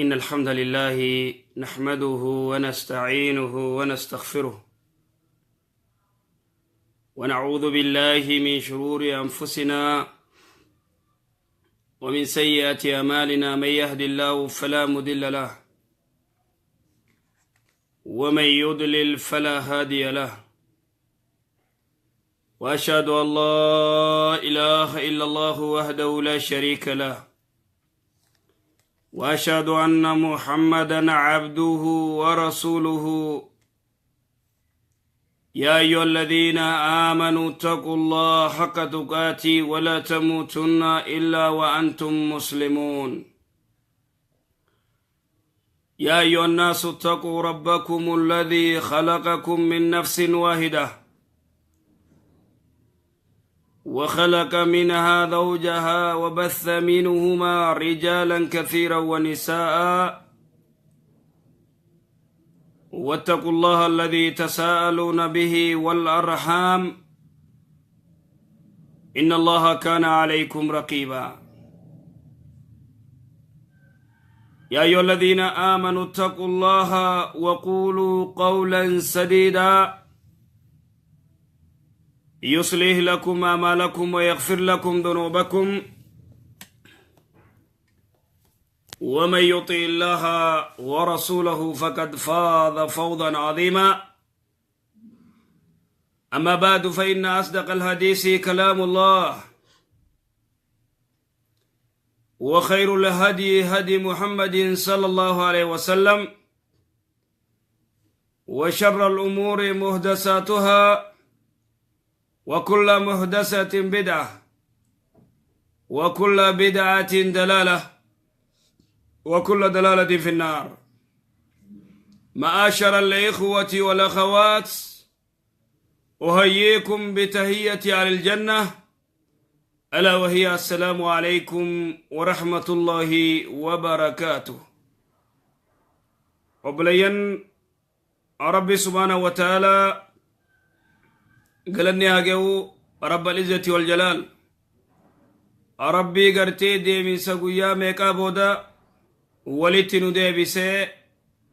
إن الحمد لله نحمده ونستعينه ونستغفره، ونعوذ بالله من شرور أنفسنا ومن سيئات أعمالنا. من يهد الله فلا مضل له، ومن يضلل فلا هادي له، وأشهد أن لا إله إلا الله وحده لا شريك له، وأشهد أن محمدا عبده ورسوله. يا أيها الذين آمنوا اتقوا الله حق تقاته ولا تموتن إلا وأنتم مسلمون. يا أيها الناس اتقوا ربكم الذي خلقكم من نفس واحدة وخلق منها زوجها وبث منهما رجالا كثيرا ونساء، واتقوا الله الذي تساءلون به والأرحام إن الله كان عليكم رقيبا. يا أيها الذين آمنوا اتقوا الله وقولوا قولا سديدا يصلح لكم أعمالكم ويغفر لكم ذنوبكم، ومن يطع الله ورسوله فقد فاز فوزا عظيما. أما بعد، فإن أصدق الحديث كلام الله، وخير الهدي هدي محمد صلى الله عليه وسلم، وشر الأمور محدثاتها، وكل محدثة بدعة، وكل بدعة دلالة، وكل دلالة في النار. معاشر الإخوة والأخوات، أهييكم بتهية على الجنة، ألا وهي السلام عليكم ورحمة الله وبركاته. Obboleeyyan Rabbi سبحانه وتعالى galanni haa ga'u رب العزة والجلال. Rabbii gartee deeminsa guyyaa meeqaa booda walitti nu deebisee,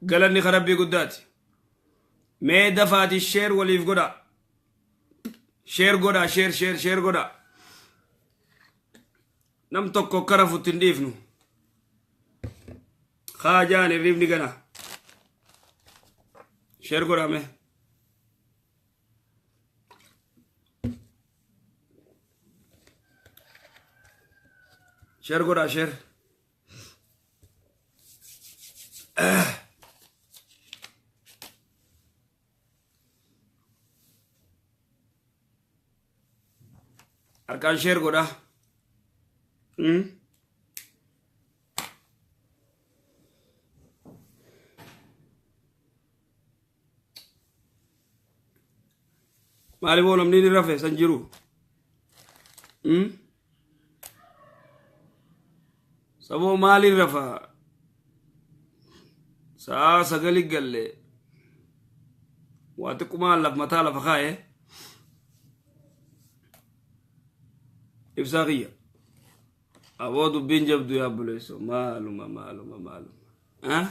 galanni ka Rabbii guddaati. Mee dafaati share waliif godha, share godha, share, share, share godha. Nam tokko kara futti hin dhiifnu. Kaajaan hirribni gana. Share godha mee. Share godha, share. Harkaan share godha. Maaliif namni ni rafe san jiru? Saboo maaliin rafa? Sa'a 9 galle. Waa xiqqumaan laf mataa lafa kaa'e. Ibsaa kiyya. Aboo, dubbiin jabdu yaa buleesso. Maaluma, maaluma, maaluma. Ah?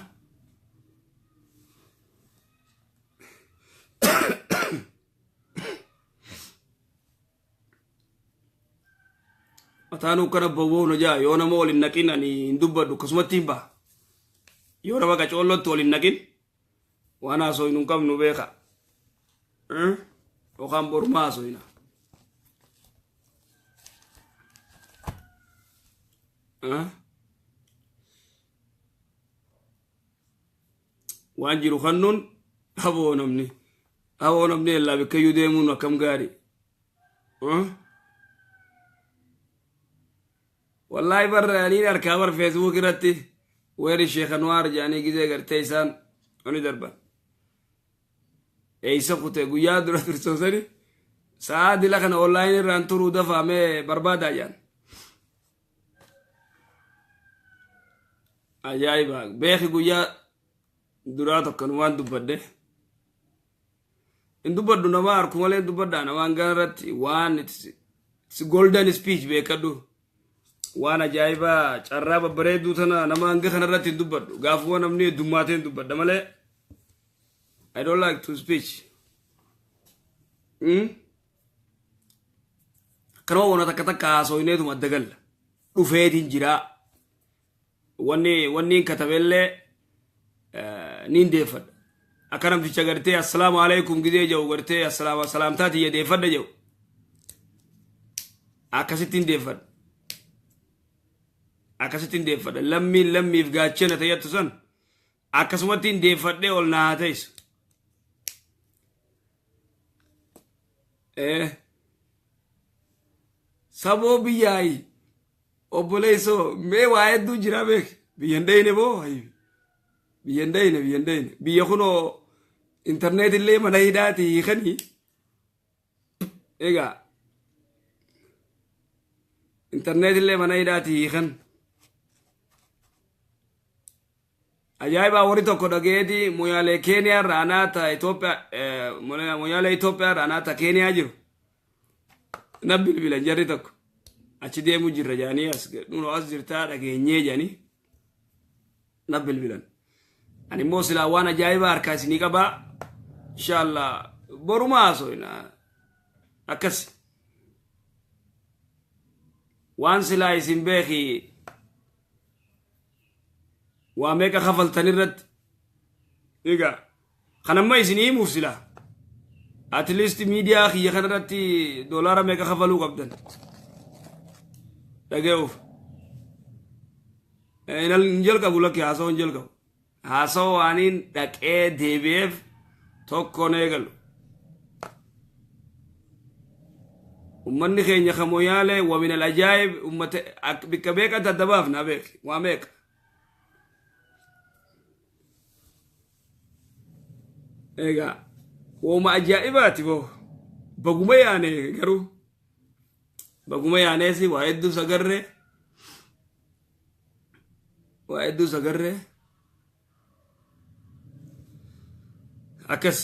Mataan ukkana bowwoo nu jaa. Yoo nama waliin naqin ani hin dubbadhu, akkasumatti hin baha. Yoo nama qacoollootti waliin naqin waan haasoo hin qabnu beeka. Yookaan borumaa haasooyina. Waan jiru kannuun aboo namni. Aboo, namni ellaa bikkayyuu deemuun akkam gaarii. Wallaahi barra aniin harkaa bar Facebook irratti weeri Sheekh Anwaar jedhanii gizee gartee isaan oni darban. Eeysa kute guyyaa dura tursoosani sa'aa dila kana online irraan turuu dafaamee barbaadaa jedhan. Ajaa'iba, beeki guyyaa duraa tokko waan dubbadde. Hin dubbadhu, nama harku malee dubbadha. Namaan gana irratti waan it's golden speech beekadhu. Waan ajaa'ibaa carraa babbareedduu tana nama hanga kanarratti hin dubbadhu. Gaafuma namni heddummaatee hin dubbadha malee. I don't like to speech. Akkanuma waan takka takka haasofneetuma adda galla. Dhufeetiin jiraa. Wanni hin katabellee niin deeffadha. Akka namticha gartee assalaamu alaikum gidee jedhu gartee assalaama salaamtaa tiyya deeffadha jedhu. Akkasitti hin deeffadha. Akkasitti hin deeffadha. Lammiin lammiif gaachana ta'ettu san akkasumatti hin deeffadhee ol naa haa ta'isu. Saboo biyyaayi obboleessoo, mee waa hedduu jira beek. Biyya hin dhayine boo, biyya hin dhayine, biyya hin dhayine. Biyya kunoo intarneet illee mana hidhaati hiikanii. Egaa intarneet illee mana hidhaati hiikan. Ajaa'ibaa, warri tokko dhageeti moyaalee Keeniyaa irraa anaata Itoophiyaa, moyaalee Itoophiyaa irraa anaata Keeniyaa jiru. Na bilbilan jarri tokko. Achi deemu jirra jedhanii, as nunoo as jirtaa dhageenyee jedhanii na bilbilan. Ani immoo silaa waan ajaa'ibaa harkaa isinii qabaa. Inshaallah boruma haasofna. Akkas. Waan silaa isin beeki waa meeqa kafaltan irratti. Egaa kan amma isin himuuf silaa at least miidiyaa kiyya kanarratti doolaara meeqa kafaluu qabdan dhaga'uuf. Hin jalqabu, lakki, haasawaa hin jalqabu. Haasawaa waaniin dhaqee deebi'eef tokkoon eegalu. Ummanni keenya ka Moyaalee wa min al-ajaa'ib ummata bikka beeqatti adda baafna beek waa meeqa. Egaa wooma ajaa'ibaati boo, baguma yaane, garuu baguma yaaneesi waa hedduu sagarree, waa hedduu sagarree. Akkas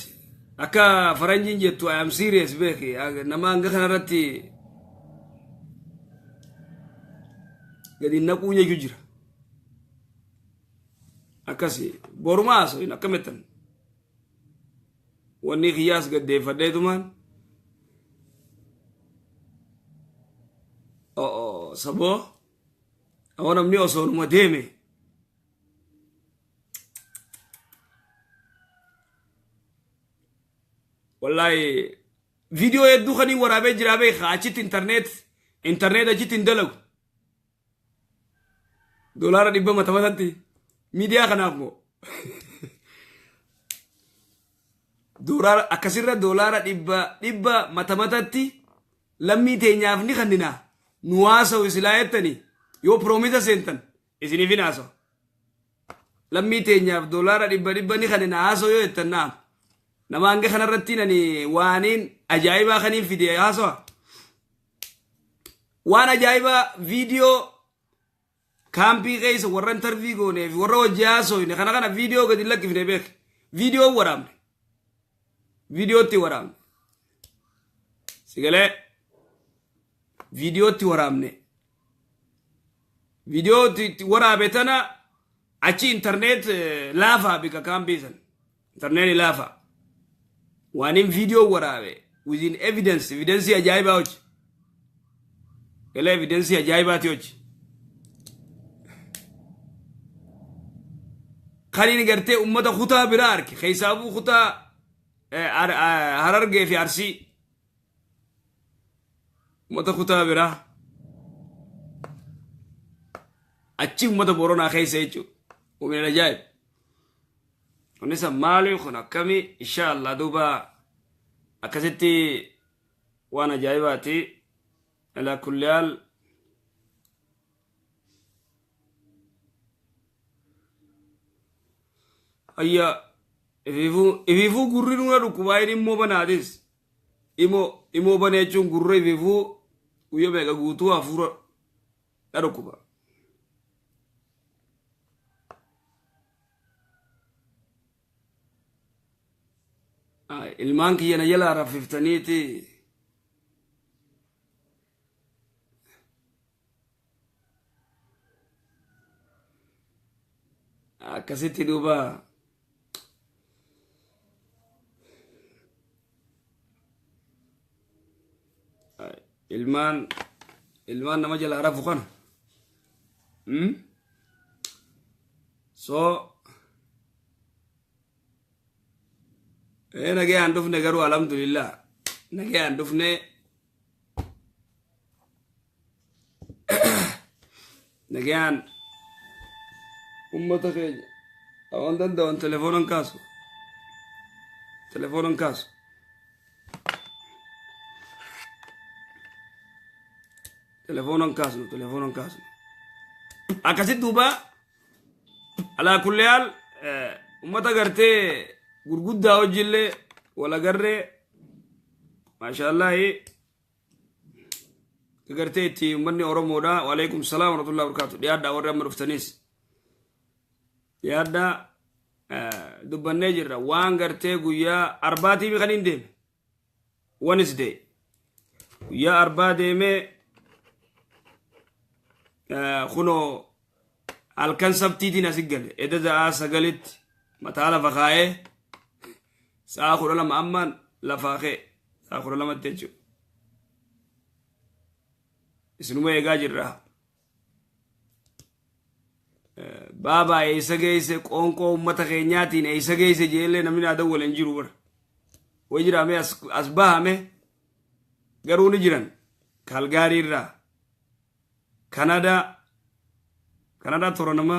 akka faranjiin jettu, I am serious beeki. Nama hanga kanarratti gadi naquu jechuu jira. Akkasi boruma haasofin akkamittan wanni kiyyaas gaddeeffadheetumaan saboo awwa namni osoo numa deeme. Wallaahi viidiyoo hedduu kan waraabee jiraa beeka. Achitti intarneet achitti hin dalagu. $100 mata matatti miidiyaa kanaaf moo doolaara akkasirra $100 mata matatti lammii teenyaaf ni kannina. Nu haasa'u isilaa jettanii yoo promise seentan isiniif hin haasa'u. Lammii teenyaaf $100 ni kannina, haasa'u yoo jettan naam. Nama hanga kanarratti ani waaniin ajaa'ibaa kaniin fide haasawa. Waan ajaa'ibaa viidiyoo kaampii keessa warra interview goonee fi warra hojii haasofne kana kana viidiyoo gadi lakkifne beek. Viidiyoo waraabne. Viidiyootti waraabne. Sigalee viidiyootti waraabne. Viidiyootti waraabe tana achi intarneet laafaa bika kaampii san. Intarneet laafaa. Waanin viidiyoo waraabe within evidence, evidence ajaa'ibaa hojii. Galee evidence ajaa'ibaati hojii. Kan inni gartee ummata kutaa biraa arge keessaafuu kutaa Harargee fi Arsii, ummata kutaa biraa achi ummata Boronaa keessa jechuudha. Humna ajaa'ib. Kunis maali kun akkamii? Insha Allah duuba akkasitti waan ajaa'ibaati. Alaa kulli haal ayya ifiifuu gurri nuna dhukkubaa. Inni immoo banaatis imoo bana jechuun gurra ifiifuu guyya meeqa guutuu hafuura na dhukkuba. Ilmaan kiyya na jalaa raffiftaniiti. Akkasitti duuba ilmaan nama jalaa rafu kana. So nagayaan dhufne garuu, alhamdulillah, nagayaan dhufne. Nagayaan ummata keenya waan danda'an telefoonan kaasu, telefoonan kaasu, telefoonan kaasnu, telefoonan kaasnu. Akkasit duuba, alaa kulli haal, ummata gartee gurguddaa wajjillee wal agarree, maashaallahi, gartee itti ummanni Oromoodha. Waalaikum salaam warahmatullahi wabarakatuh. Dhiyaadhaa, warri amma dhuftanis dhiyaadhaa. Dubbannee jirra waan gartee guyyaa arbaatii kan hin deeme, Wednesday, guyyaa arbaa deemee, kunoo halkan sabtiitiin asi gale. Eda sa'aa 9tti mataa lafa kaa'ee, sa'a 12 ammaan lafaa ka'e, sa'a 12tti jechuudha. Isinuma eegaa jirra. Baabaa eessa geesse, qoonqoo uummata keenyaatiin eessa geesse jeellee namni naa dawwale hin jiru bara. Way jiraame as bahame garuu ni jiran. Kaalgaarii irraa, Kanadaa, Kanadaa toora nama,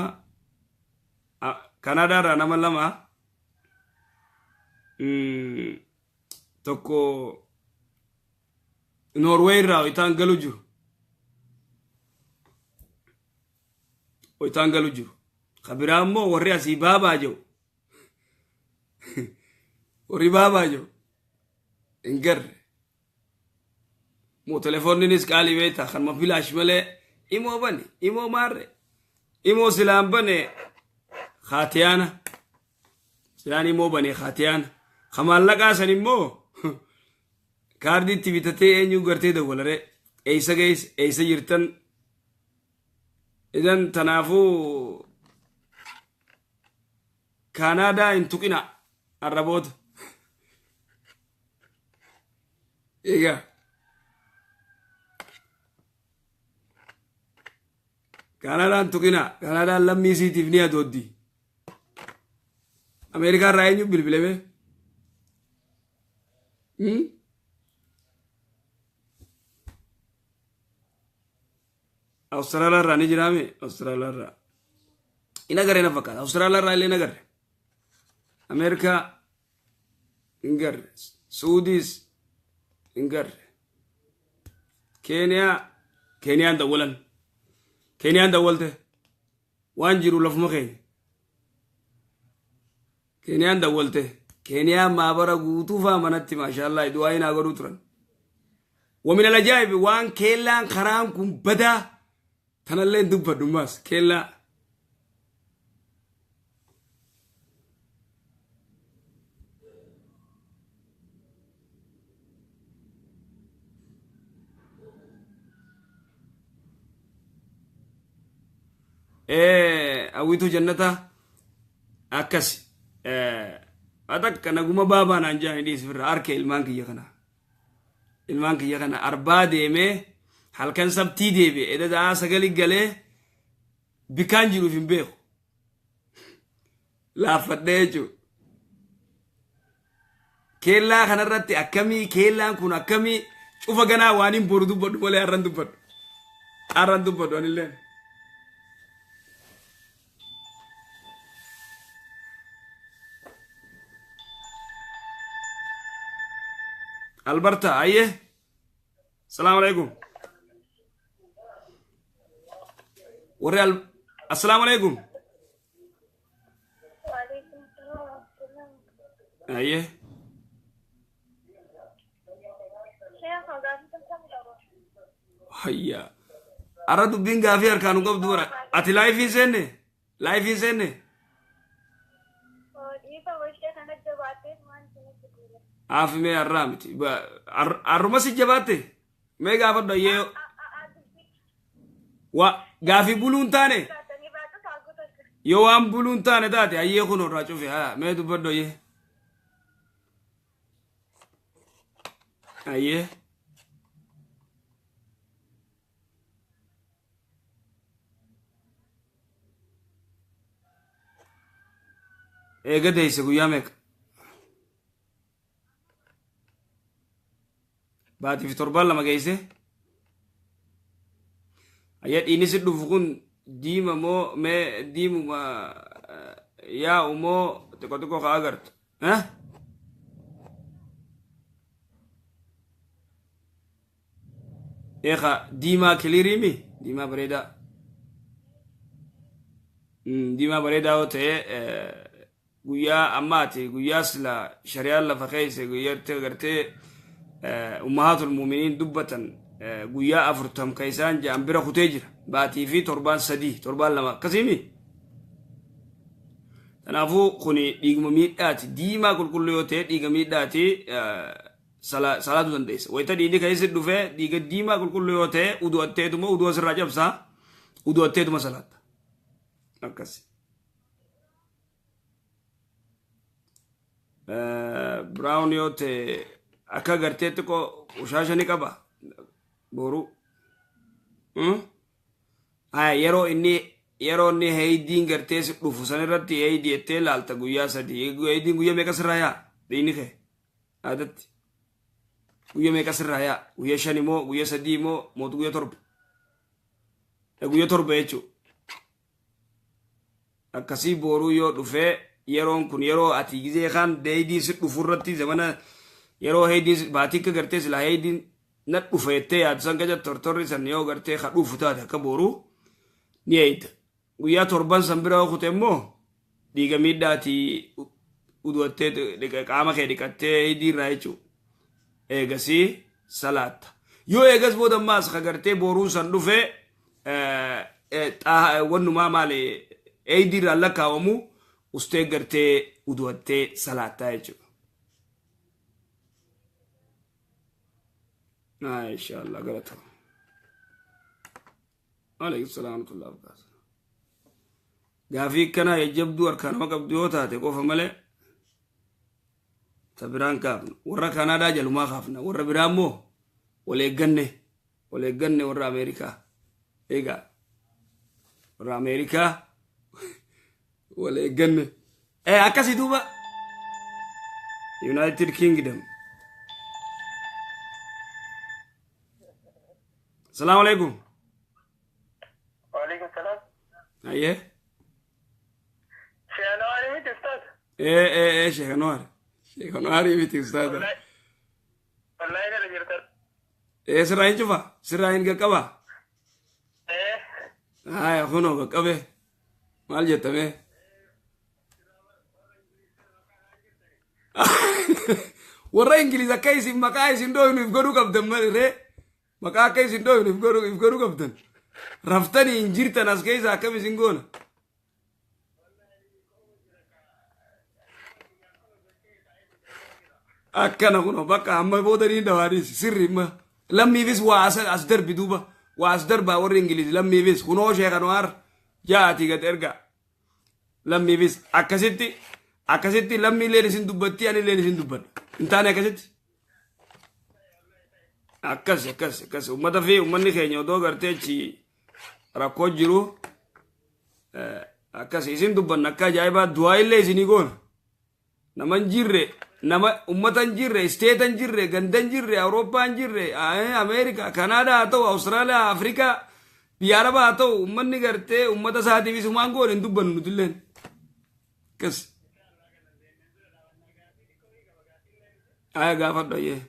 Kanadaa irraa nama lama, tokko Noorweey irraa wayitaan galu jiru. Wayitaan galu jiru. Ka biraa immoo warri asii baabaa jiru. Warri baabaa jiru. Hin garre. Moo telefoonninis qaalii beektaa, kanuma bilaash malee imoo bane, imoo maarre, imoo silaan bane kaatiyaana, silaan imoo bane kaatiyaana, ka maallaqaa san immoo kaardiitti bitatee eenyu gartee dawwalaree, eessa geesse, eessa jirtan idan. Tanaafuu Kaanaadaa hin tuqina arraboota. Egaa Kaanaadaan tuqina. Kaanaadaan lammii isiitiif ni adooddi. Ameerikaa irraa eenyu bilbilame? Awustiraaliyaa irraa ni jiraame? Awustiraaliyaa irraa. Hin agarre na fakkaata. Awustiraaliyaa irraa illee hin agarre. Ameerikaa hin garre. Suudiis hin garre. Keeniyaa, Keeniyaan dawwalan. Keeniyaan dawwalte. Waan jiru lafuma keenya. Keeniyaan dawwalte. Keeniyaan maabara guutuu faa manatti, maashaallah, du'aa naa godhuu turan. ومن العجائب waan keellaan karaan kun badaa tanallee hin dubbadhu maas keellaa. Hawwituu jannataa akkas atakka naguma baabaa naan jaani dhiisi firra harka ilmaan kiyya kana. Ilmaan kiyya kana arbaa deemee halkan sabtii deebi'e, eda sa'aa 9 galee, bikaan jiruuf hin beeku. Laaffadhee jechuudha. Keellaa kanarratti akkamii, keellaan kun akkamii, cufa ganaa waan hin boru dubbadhu malee har'an dubbadhu. Har'an dubbadhu anillee. Alberta, ayyee. Salaamu alaikum. Warri al Assalaamu alaikum. وعليكم السلام ورحمة الله. Ayyee. Sheekh, gaafii tokko qaba. Hayya. Arra dubbiin gaafii harkaan hin qabdu bara. Ati live hin seenne? Live hin seenne? Dhiifa ishee kana jabaatteef waan isinitti fuule. Haafimee har'aa miti. Har'uma si jabaatte? Mee gaafadhu, ayyee. Wa gaafii buluu hin taane? Kaatanii baatu kaakuu takka. Yoo waan buluun taane taate hayyee kun irraa cufe haa mee dubbadhu hayyee. Hayyee. Eega deeyse guyyaa meeqa? Baatii fi torbaan lama geesse. Ayya dhiinni si dhufu kun diima moo mee diimuma yaa'u moo xiqqoo xiqqoo ka agartu? Eh? Eeqa diimaa kiliiriimi diimaa bareedaa. Diimaa bareedaa yoo ta'e guyyaa ammaati guyyaa sila shari'aan lafa keessa guyyatti agartee ummahaatul muuminiin dubbatan guyyaa 40 ka isaan ja'an bira kutee jira baatii fi torbaan 3 torbaan 2 akkasiimi kanaafuu kuni dhiiguma miidhaati diimaa qulqulluu yoo ta'e dhiiga miidhaati salaatu dandeessa wayita dhiigni keessa dhufee dhiiga diimaa qulqulluu yoo ta'e udu'atteetuma udu'a sirraa cabsaa udu'atteetuma salaatta akkasi. Brown yoo ta'e akka gartee xiqqoo qushaasha ni qaba boruu. Yeroo inni yeroo inni heeydiin gartee si dhufu san irratti heeydii jettee laalta guyyaa 3 heeydiin guyyaa meeqa sirraa yaa dhiigni kee aadatti guyyaa meeqa sirraa yaa guyyaa 5 moo guyyaa 3 moo mootu guyyaa 7 guyyaa 7 jechuudha. Akkasii booruu yoo dhufee yeroon kun yeroo ati gizee kaan heeydiin si dhufu irratti zamana yeroo heeydiin baatii akka gartee silaa heeydiin na dhufa jettee yaadu san gaja tortorri san yoo gartee ka dhufu taate akka booruu ni eeyda. Guyyaa torban san bira yoo kute immoo dhiiga miidhaatii udu'attee qaama kee dhiqattee heeydii irraa jechuudha. Eegasii salaatta. Yoo eegas booda ammaas ka gartee booruun san dhufee wannumaa maali eeydii irraan lakkaawamu ustee gartee udu'attee salaattaa jechuudha. Inshallah galata. Alaikum salaam wa rahmatullahi wa barakatuh. Gaafii kana jajjabduu harkaa nama qabdu yoo taate qofa malee ta biraan kaafna. Warra Kanaadaa jalumaa kaafna. Warra biraa immoo wal eegganne wal eegganne warra Ameerikaa. Egaa warra Ameerikaa wal eegganne. Akkasii duuba United Kingdom. Salaamu alaikum. Waalaikum salaam. Ayyee. Sheekh Anwaar miti ustaaz. Sheekh Anwaar. Sheekh Anwaar miti ustaaz. Wallahi nala jirtan. Sirraa hin cufa. Sirraa hin qaqqaba. Haya kunoo qaqqabe. Maal jettamee? Warra Ingiliz akka isin maqaa isin dhooynuuf godhuu qabdan malee maqaa akka isin dhooynuuf godhuu qabdan. Raftanii hin jirtan as keessa akkam isin goona? Akkana kunoo bakka amma booda ni dhawaanis sirri imma lammiifis waa as darbi duuba waa as darbaa warri Ingiliz lammiifis kunoo Sheekh Anwaar ja'atii gad ergaa. Lammiifis akkasitti akkasitti lammiileen isin dubbatti anilleen isin dubbadha. Hin taane akkasitti. Akkas akkas akkas uummata fi uummanni keenya odoo gartee achi rakkoo jiru akkas isin dubbanna akka ajaa'ibaa du'aa illee isinii goona. Nama hin jirre nama uummata hin jirre isteeta hin jirre ganda hin jirre Awurooppaa hin jirre Ameerikaa Kanaadaa haa ta'u Awustiraaliyaa Afrikaa biyya Arabaa haa ta'u uummanni gartee uummata isaatiif isumaan goone hin dubbannu nutilleen. Akkas. Aya gaafadhu ayyee.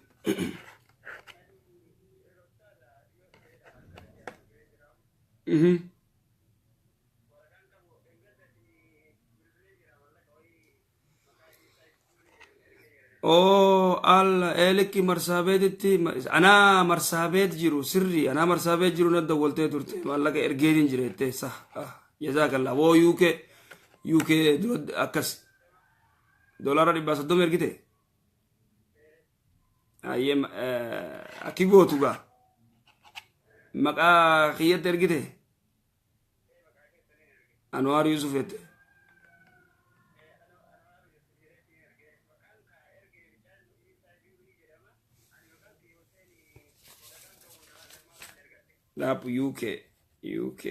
Oo alla eelikki marsaabeetitti anaa marsaabeet jiru sirrii anaa marsaabeet jiru na dawwaltee turte maallaqa ergeetiin jira jettee sah jazaakallaa woo UK UK dura akkas doolaara 130 ergite ayyee akki gootu gaa maqaa kiyyatti ergite Anwaar Yusuf jette. Laap UK UK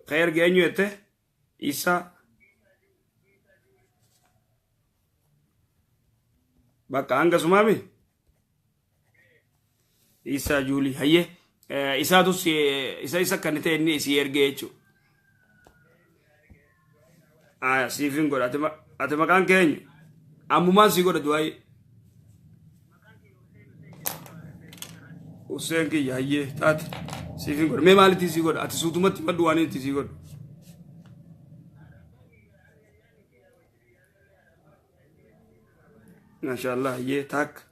ka erge eenyu jette? Isa bakka hanga sumaami Isa Juuli. Hayyee, isaatu isa isa kan ta'e inni isii ergee jechuudha. Aya, siifin godha. Ati maqaan keenya ammumaan sii godha du'aayi. Hussein kiyya, hayyee, taate, siifin godha. Mee maalitti sii godha? Ati suutumatti maddu waan itti sii godha. Maashaallah, hayyee, taakka.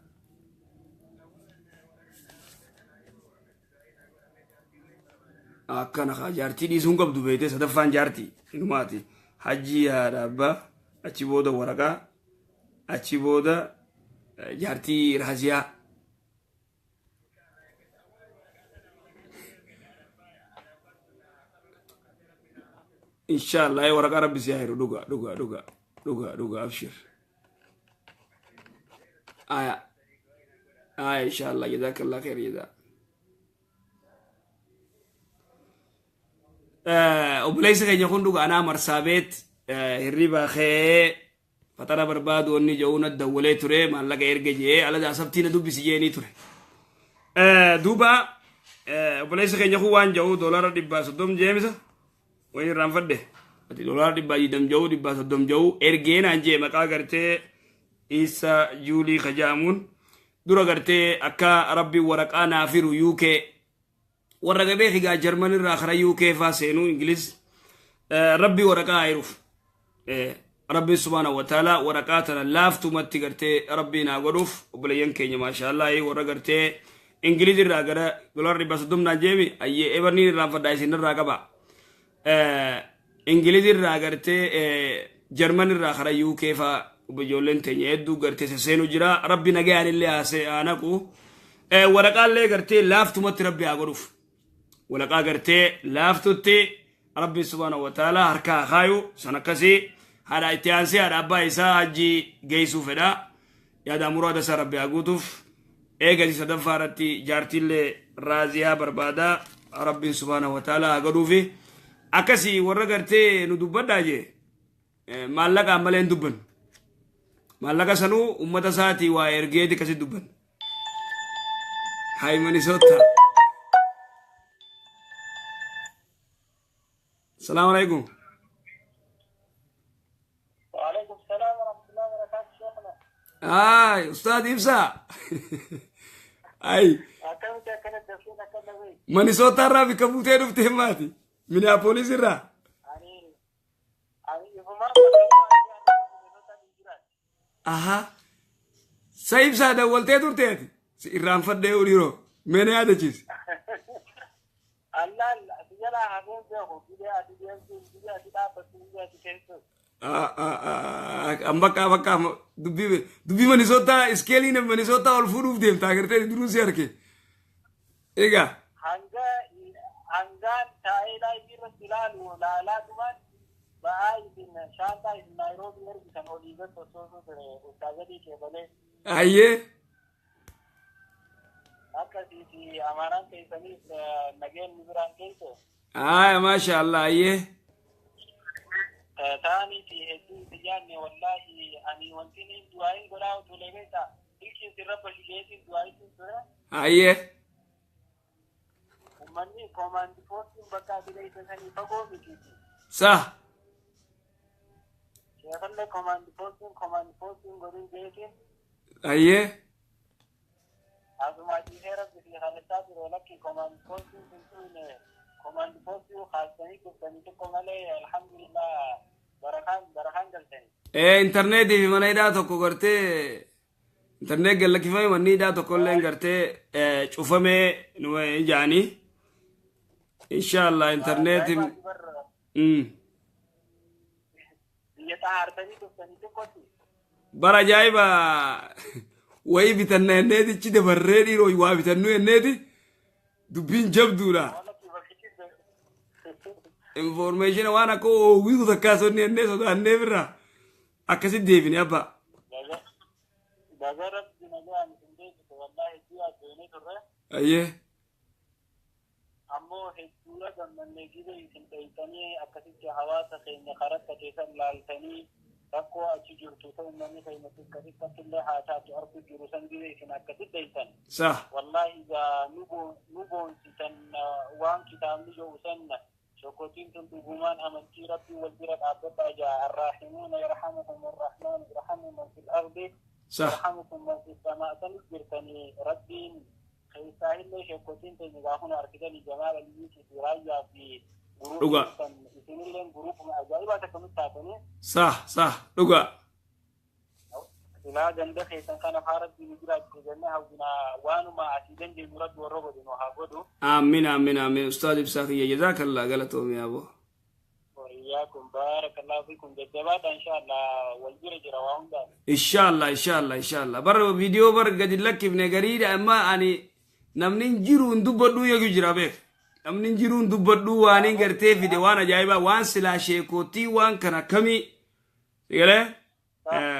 Akkana kaa, jaartii dhiisuun qabdu beekte. Sadaffaan jaartii inumaati. Hajjii haadha abbaa, achi booda waraqaa, achi booda jaartii raaziyaa. Inshallah, waraqaa rabbi si haa hiru. Dhuga, dhuga, dhuga, dhuga, dhuga, abshir. Aya aya, inshallah, jazakallah khair jazaa. Obboleessi keenya kun dhuga anaa Marsaabeet hirriba kee fatara barbaadu wanni jedhu na dawwalee ture, maallaqa erge jee ala sabtii na dubbisi jeenii ture. Duuba obboleessi keenya kun waan jedhu $130 jeemisa wani irraanfadhe, ati $120 jedhu, 130 jedhu ergee naan jee. Maqaa gartee Isa Juulii kajaamuun dura gartee akka rabbi waraqaa naafiru UK warra gabee higaa Jarman irraa kara UK faa seenuu, Ingiliz rabbi waraqaa hiruuf. Rabbi subhaanahu wa ta'ala waraqaa tana laaftumatti gartee rabbii naa godhuuf. Obboleeyyan keenya, maashaallah, warra gartee Ingiliz irraa gara $130 naan jeemi. Ayyee, ebarniin irraanfadhaa, isin irraa qaba. Ingiliz irraa gartee Jarman irraa kara UK faa ijoolleen teenya hedduu gartee sesseenu jira. Rabbi nagayaan illee haa naqu. Waraqaallee gartee laaftumatti rabbi haa godhuuf. Waraqaa gartee laaftutti rabbi subhaanahu wa ta'ala harka haa kaayu. San akkasii haadha itti aansee haadha abbaa isaa hajjii geessuu fedha. Yaada muraada isaa rabbi haa guutuuf. Eegasi sadaffaa irratti jaartiillee raaziyaa barbaada. Rabbiin subhaanahu wa ta'ala haa godhuufi. Akkasii warra gartee nu dubbadhaa jee maallaqaan malee hin dubbannu. Maallaqa sanuu ummata isaatii waa ergeeti akkasitti dubbannu. Hai, Minnesota. Salaamu alaikum. وعليكم السلام ورحمة الله وبركاته شيخنا. Ay, Ustaad Ibsa. Ay, أكمل كانت دفينا كنا وين؟ Minnesota irraa bikka buutee dhuftee maati? Minneapolis irraa. يعني إفما Aha. Sa Ibsaa dawwaltee turteeti. Si irraanfadhee dhiiroo. Mee na yaadachiisi. الله سجلا هذين بيخو بدي أتي ديمتي بدي أتي دابتي بدي أتي كيسو. An bakka dubbii Minnesota iskeeliin Minnesota ol fuudhuuf deemta agartee duruu si arge. Egaa. Hanga hangaan taa'ee live irratti ilaalu laalaa dhumaan ba'aa isin shaantaa isin Naayiroobii ergisan olii gad sosoosuu ture ustaazadii keebalee. Ayyee. Akkasiiti amaanaan keessaniif nageenyi biraan keessa. Aya, maasha Allah, ayyee. Taaniiti hedduu itti yaadne. Wallaahi ani wanti inni du'aayin godhaa utuulee beekta, ilkiin sirra bashigeetiin du'aayitiin ture. Ayyee. Uummanni koomaandi poostiin bakka ati dheeyse sanii fagoo mitiiti. Sa. Sheekallee koomaandi poostiin godhin jeetiin. Ayyee. Asuma ciisee rabbi fi halichaa ture. Lakki, koomaandi poostiin sun koomaandi poostii kaasanii kuftanii tokko malee, alhamdulillah, barakaan barakaan galtanii. Ee, intarneetii fi mana hidhaa tokko gartee intarneet gallakkifame, manni hidhaa tokko illee gartee cufamee nu ijaanii. Inshallah intarneetiin. Biyya xaartanii dhuftanii tokkotti. Bara ajaa'iba wayii bitanna enneetichi dabarree dhiiroo waa bitannu enneeti dubbiin jabduudha. Walakki bakkichi. Information waan akka oowwitu takkaa sonni ennee sodaannee birraa akkasitti deebine abbaa. Baga rabbi nagaan isin deebise. Wallaahi hedduu yaaddoonee turre. Ayyee. Ammoo hedduudha gammannee gibee isin dheeytanii akkasitti hawaasa keenya karakka keessan laaltanii rakkoo achi jirtu ta'u uummanni keenya xiqqa xiqqatti illee haa taatu argu jiru san gibee isin akkasitti dheeytan. Sah. Wallaahi gaa nu boonsitan waan kitaabni jedhu san shokotiin tun dhugumaan amantii rabbii wal bira dhaabbadhaa jaa arraahimuuna yarhamukum arrahmaan irhamu man fil ardi Sah. yarhamukum man fis samaa sanis jirtanii rabbiin keessaa illee sheekotiin teenya gaafuma argitanii jamaal aliyyiitii fi raayyaa fi Dhugaa. guruupii san isinilleen guruupuma ajaa'ibaa akkamitti taatanii Sah sah dhugaa. Silaa ganda keessan kana faa rabbiin nu jiraachise jennee hawwinaa waanuma asii dandeenyu rabbi warra godhu nu haa godhu. Aamin aamin aamin ustaad ibsaa kiyya jazaakallah galatoomi aboo. Wayyaakum baarakallahu fiikum jajjabaadha inshallah wal bira jira waa hundaan. Inshallah inshallah inshallah bar viidiyoo bar gadi lakkifne gariidha amma ani namni hin jiru hin dubbadhuu eegu jira beek namni hin jiru hin dubbadhuu waan hin gartee fide waan ajaa'ibaa waan silaa sheekootii waan kana akkamii sigalee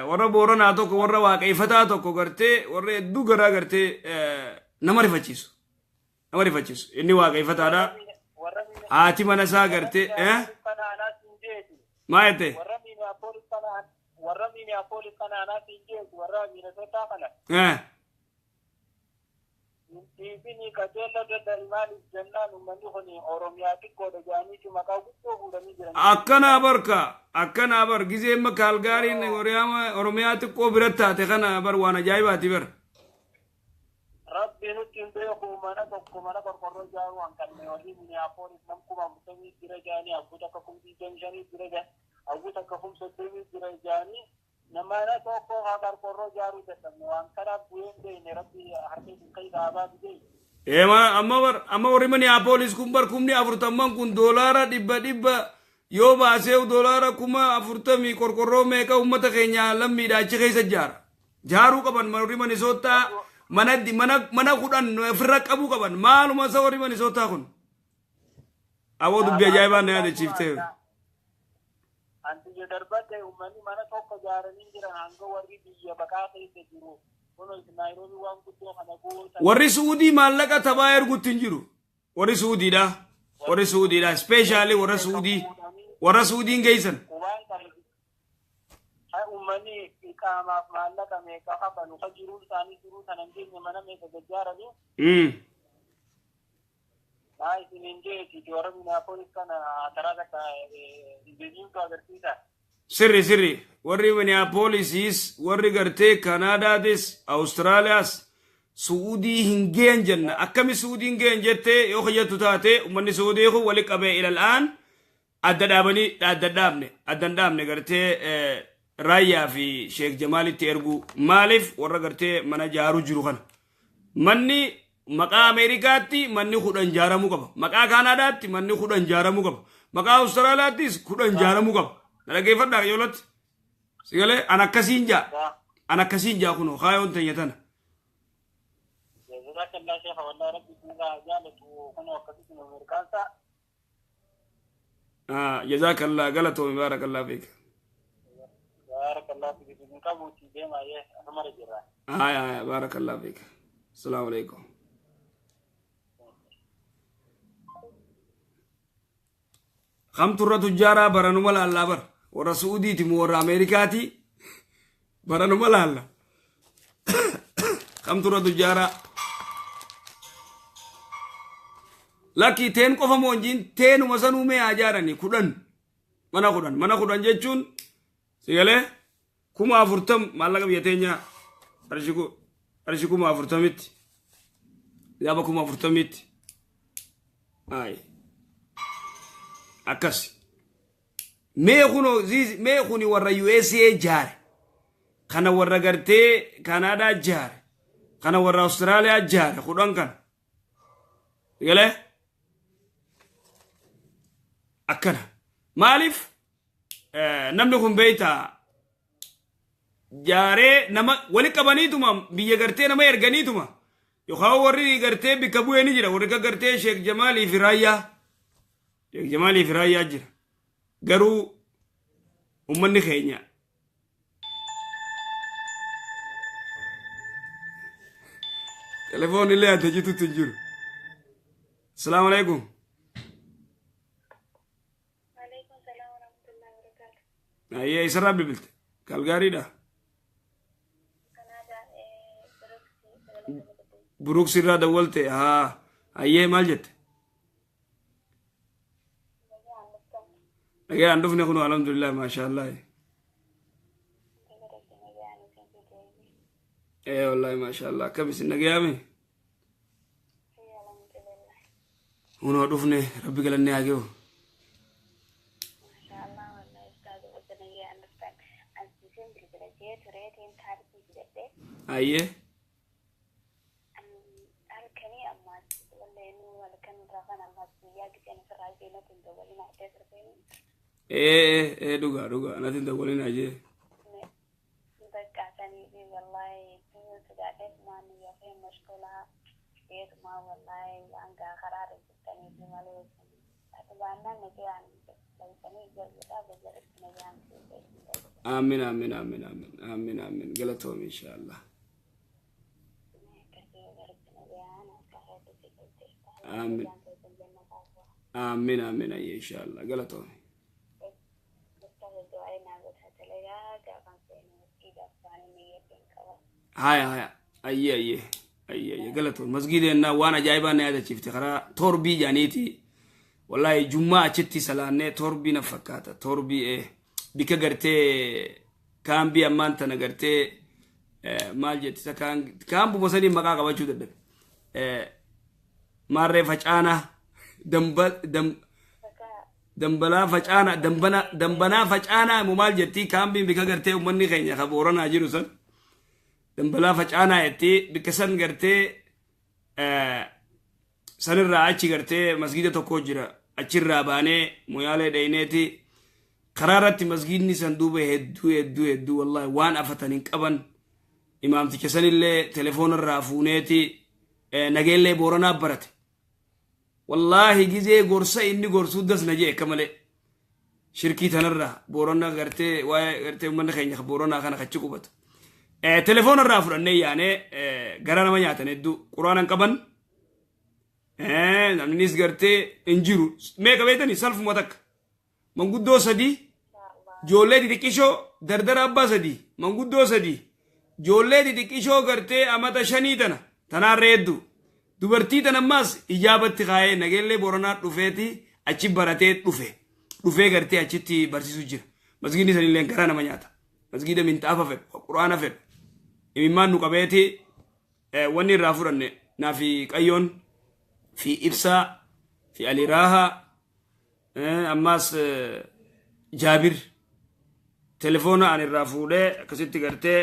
warra booranaa tokko warra waaqeeffataa tokko gartee warra hedduu garaa gartee nama rifachiisu nama rifachiisu inni waaqeeffataadha Warra haati mana isaa gartee kana anaas hin jeetu. Maa jette? Warra Minneapolis kana warra Minneapolis kana anaas hin jeetu warra Minnesota kana. Dhiifini qajeella dadhabi maaliif jennaan uummanni kun Oromiyaa xiqqoodha jedhaniiti maqaa guddoo fuudhanii jiran. Akkanaa barka akkanaa bar gizee amma Kaalgaariin Oromiyaa xiqqoo bira taate kana bar waan ajaa'ibaati bar. Rabbi nutti hin beeku mana tokko mana qorqorroo ijaaruu hanqanne warri Minneapolis nam 40,000 jira jedhanii abbuuta akka 25,000 jira jedhanii abbuuta akka 30,000 jira jedhanii mana tokko haa qorqorroo ijaaruu dadhabne waan kanaaf bu'ee hin beekne rabbi harka isin keessa haa baasu jee. Eema amma bar amma warri Minneapolis kun bar 40,000 kun doolaara dhibba dhibba yoo baasee doolaara 40,000 qorqorroo meeqa uummata keenya lammiidha achi keessa ijaara. Jaaruu qaban warri Minnesota mana mana mana 10 ofirra qabuu qaban maaluma isa warri Minnesota kun. Aboo dubbii ajaa'ibaa na yaadachiiftee. Anti yoo darbadde uummanni mana tokko ijaaranii jiran hanga warri biyya baqaa keessa jiru. Kun Naayiroobii waan guddoo kana goota. Warri Suudii maallaqa taphaa erguutti hin jiru. Warri Suudiidha. Warri Suudiidha. Especially warra Suudii. Warra Suudiin geessan. Qubaan kana uummanni iqaamaaf maallaqa meeqa hafanu ka jiruun isaanii jiruu sana hin geenye mana meeqa gajjaaranii maa isin hin jeeti warra Minneapolis kana karaa takka injiniintu agarsiisa. Sirri sirri. Warri Minneapolisis warri gartee Kanaadaatis Awustiraaliyaas Suudii hin geenye jenna. Akkami Suudii hin geenye jettee yoo kayyattu taate uummanni Suudii kun wali qabee ilal'aan adda dhaabanii adda dhaabne adda hin dhaabne gartee raayyaa fi Sheek Jamaalitti erguu maaliif warra gartee mana jaaruu jiru kana. Manni maqaa Ameerikaatti manni 10 jaaramuu qaba. Maqaa Kaanaadaatti manni 10 jaaramuu qaba. Maqaa Awustiraaliyaattis 10 jaaramuu qaba. Na dhaggeeffadhaa yoolatti. Sigalee an akkasiin jaa. An akkasiin jaa kunoo kaayoon teenya tana. Jazakallah sheekha wallahi rabbi isinirraa jaalatu kunoo akkasitti nu mirkaansa. Jazakallah galatoomi baarakallah fiik. Baarakallah fiik isin qabuuti deemaa yee asumara jirra. Haya haya baarakallah fiik. Asalaamu alaikum. Kamtu irra tujjaaraa baranuma laallaa bar warra Suudiiti moo warra Ameerikaati baranuma laalla. Kamtu irra tujjaaraa. Lakki teen qofa moo hinjiin teenuma sanuu mee haa jaarani 10 mana 10 mana 10 jechuun sigalee 40,000 maallaqa biyya teenyaa qarshii 40,000tti yaaba 40,000tti ayi akkas mee kunoo mee kuni warra USA jaare kana warra gartee Kanaadaa jaare kana warra Awustiraaliyaa jaare 10 kana sigalee akkana maaliif namni kun beeytaa jaaree nama wali qabaniituma biyya gartee nama erganiituma yookaan warri gartee bikka bu'ee ni jira warri akka gartee Sheek Jamaalii fi Raayyaa Sheek Jamaalii fi Raayyaa jira garuu ummanni keenya telefoon illee adda jitutti hin jiru. Asalaamu alaikum. Waalaikum salaam warahmatullahi wabarakatuh. Ayyee, isarraa bilbilte? Kalgaariidha. Kanaadaa Biruksi. Buruks irraa dawwalte. Haa, ayyee, maal jette? Nagaan dhufne kun, alhamdulillah, maasha Allah. Ee wallahi, maasha Allah. Akkam isin, nagayaame? Hunoo dhufne, rabbi galannee haa ge'u. Mashallah, wallahi ustaaza, wajjin nagaan dhuftan. Asiisin bilbila jee tureetiin taarikii fidadhe. Ayyee. Halkanii ammaas wallahi nu halkan rafan ammaas guyyaa giseen ofirraa jeenatu hin dawwalin adda turteen. Ee, dhugaa dhugaa, natti hin dawwalinaa jee. Bakka sanii fi wallahi hedduu sodaadheef maan yookiin mashkuulaa jeetumaa, wallahi waan gaa karaa irra jirtanii fi malee ati baannaan nagaan dhaltanii jal'uudhaa bajalatti nagaan siifee. Aamin, aamin, aamin, aamin, aamin, aamin, galatoomi, insha Allah. Aamin. Aamin, aamin, ayyee, insha Allah, galatoomi. Haya haya, ayyee ayyee ayyee ayyee, galatoomi. Masgiida waan ajaa'ibaa na yaadachiifte. Karaa Torbii jaaniiti, wallahi jummaa achitti salaannee. Torbii na fakkaata, Torbii bika gartee kaambii ammaan tana gartee maal jetti isa kaambuma sanii maqaa qabachuu dadhabe. Maarree facaanaa damba dam dambalaa facaanaa, dambana dambanaa facaanaa immoo maal jetti kaambiin bika gartee uummanni keenya ka Booranaa jiru san dambalaa facaanaa jetti. Bika san gartee sanirraa achi gartee masgiida tokko jira. Achirraa baanee Moyaalee dheyneeti karaa irratti masgiidni san duuba hedduu hedduu hedduu, wallahi waan afatan hin qaban. Imaamticha sanillee telefoona irraa fuuneeti. Nageellee Booranaa barate. Wallaahi gizee gorsa inni gorsuu das na jee akka malee. Shirkii tanarraa Boorana gartee waa'ee gartee uummanni keenya Booranaa kana kachi qubatu. Telefoona irraa fudhannee yaanee gara nama nyaatan hedduu quraana hin qaban. Namnis gartee hin jiru. Meeqa beektanii? Salfuma takka. Manguddoo sadii, ijoollee xixiqqishoo dardara abbaa sadii, manguddoo sadii, ijoollee xixiqqishoo gartee amata 5 tana tanaarra hedduu. Dubartii tana ammaas ijaabatti kaayee Nageellee Booranaa dhufeeti achi baratee dhufe. Dhufee gartee achitti barsiisu jira. Masgiidni sanillee garaa nama nyaata. Masgiida minxaafa fedhu, quraana fedhu. Imimmaan nu qabeeti wanni irraa fudhanne naa fi Qayyoon fi Ibsaa fi Aliraahaa ammaas Jaabir telefoona ani irraa fuudhee akkasitti gartee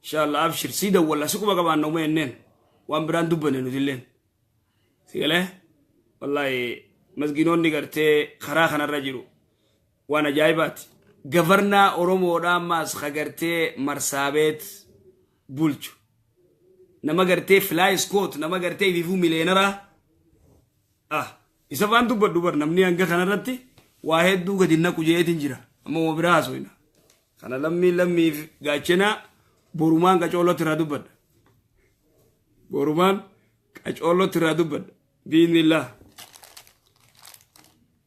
inshallah abshir sii dawwalla si quba qabaanna uma jenneen, waan biraan dubbanne nutilleen si galee. Wallahi masgiinoonni gartee karaa kanarra jiru waan ajaa'ibaati. Gavarnaa Oromoodha ammaas ka gartee Marsaabeet bulchu nama gartee Fly Scott, nama gartee ififuu miliyeenaraa. Ah, isa faan dubbadhu bar. Namni hanga kanarratti waa hedduu gadi naqu jeetin jira. Amma uma biraa haasofina. Kana lammii lammiif gaachena. Borumaan qacoolotti irraa dubbadha. Borumaan qacoolotti irraa dubbadha, biiznillah.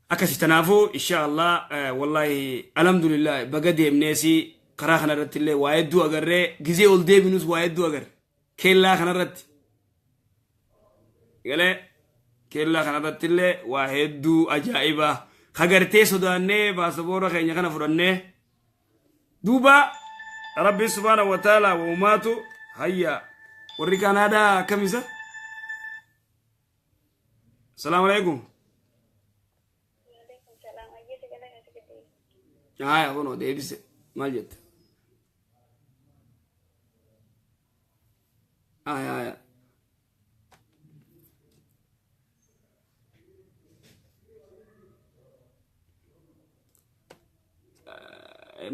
Akkasi tanaafuu insha Allah, wallahi alhamdulillah, baga deemneesi. Karaa kanarratti illee waa hedduu agarree, gizee ol deebinus waa hedduu agarre. Keellaa kanarratti galee, keellaa kanarratti illee waa hedduu ajaa'ibaa kagartee sodaannee paasapoora keenya kana fudhannee duuba Rabbi subhaanahu wa ta'ala waumaatu. Hayya, warri Kanaadaa akkamisa? Asalaamu alaikum. Waalaikum salaam. Ayyee, sagalee kana gadi. Haya, kunoo deebise. Maal jette? Haya haya.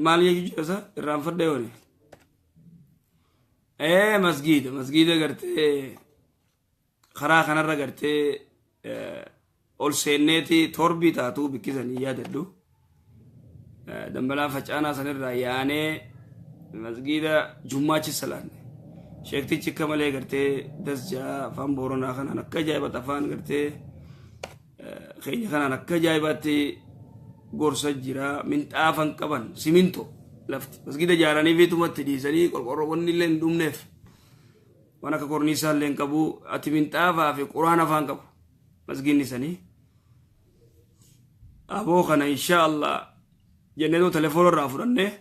Maal jechuu jira isa irraanfadhee wani? Ee, masgiida gartee karaa kanarra gartee ol seenneeti Torbii taatuu bikkisanii yaadadhu. Dambalaa facaanaa sanirraa yaanee masgiida jummaachi salaanne. Sheektichi akka malee gartee das jaa afaan Booranaa kanaan akka ajaa'ibatti afaan gartee Keenya kanaan akka ajaa'ibaatti gorsa jira. Minxaafan qaban, simintoo lafti masgida ijaaranii fiitumatti dhiisanii, qorqorroo wanni illee hin dhumneef, waan akka korniisaa illee hin qabu. Ati minxaafaa fi quraan afaan qabu masginni sanii. Aboo kana insha Allah jennee telefoona irraa fudhannee,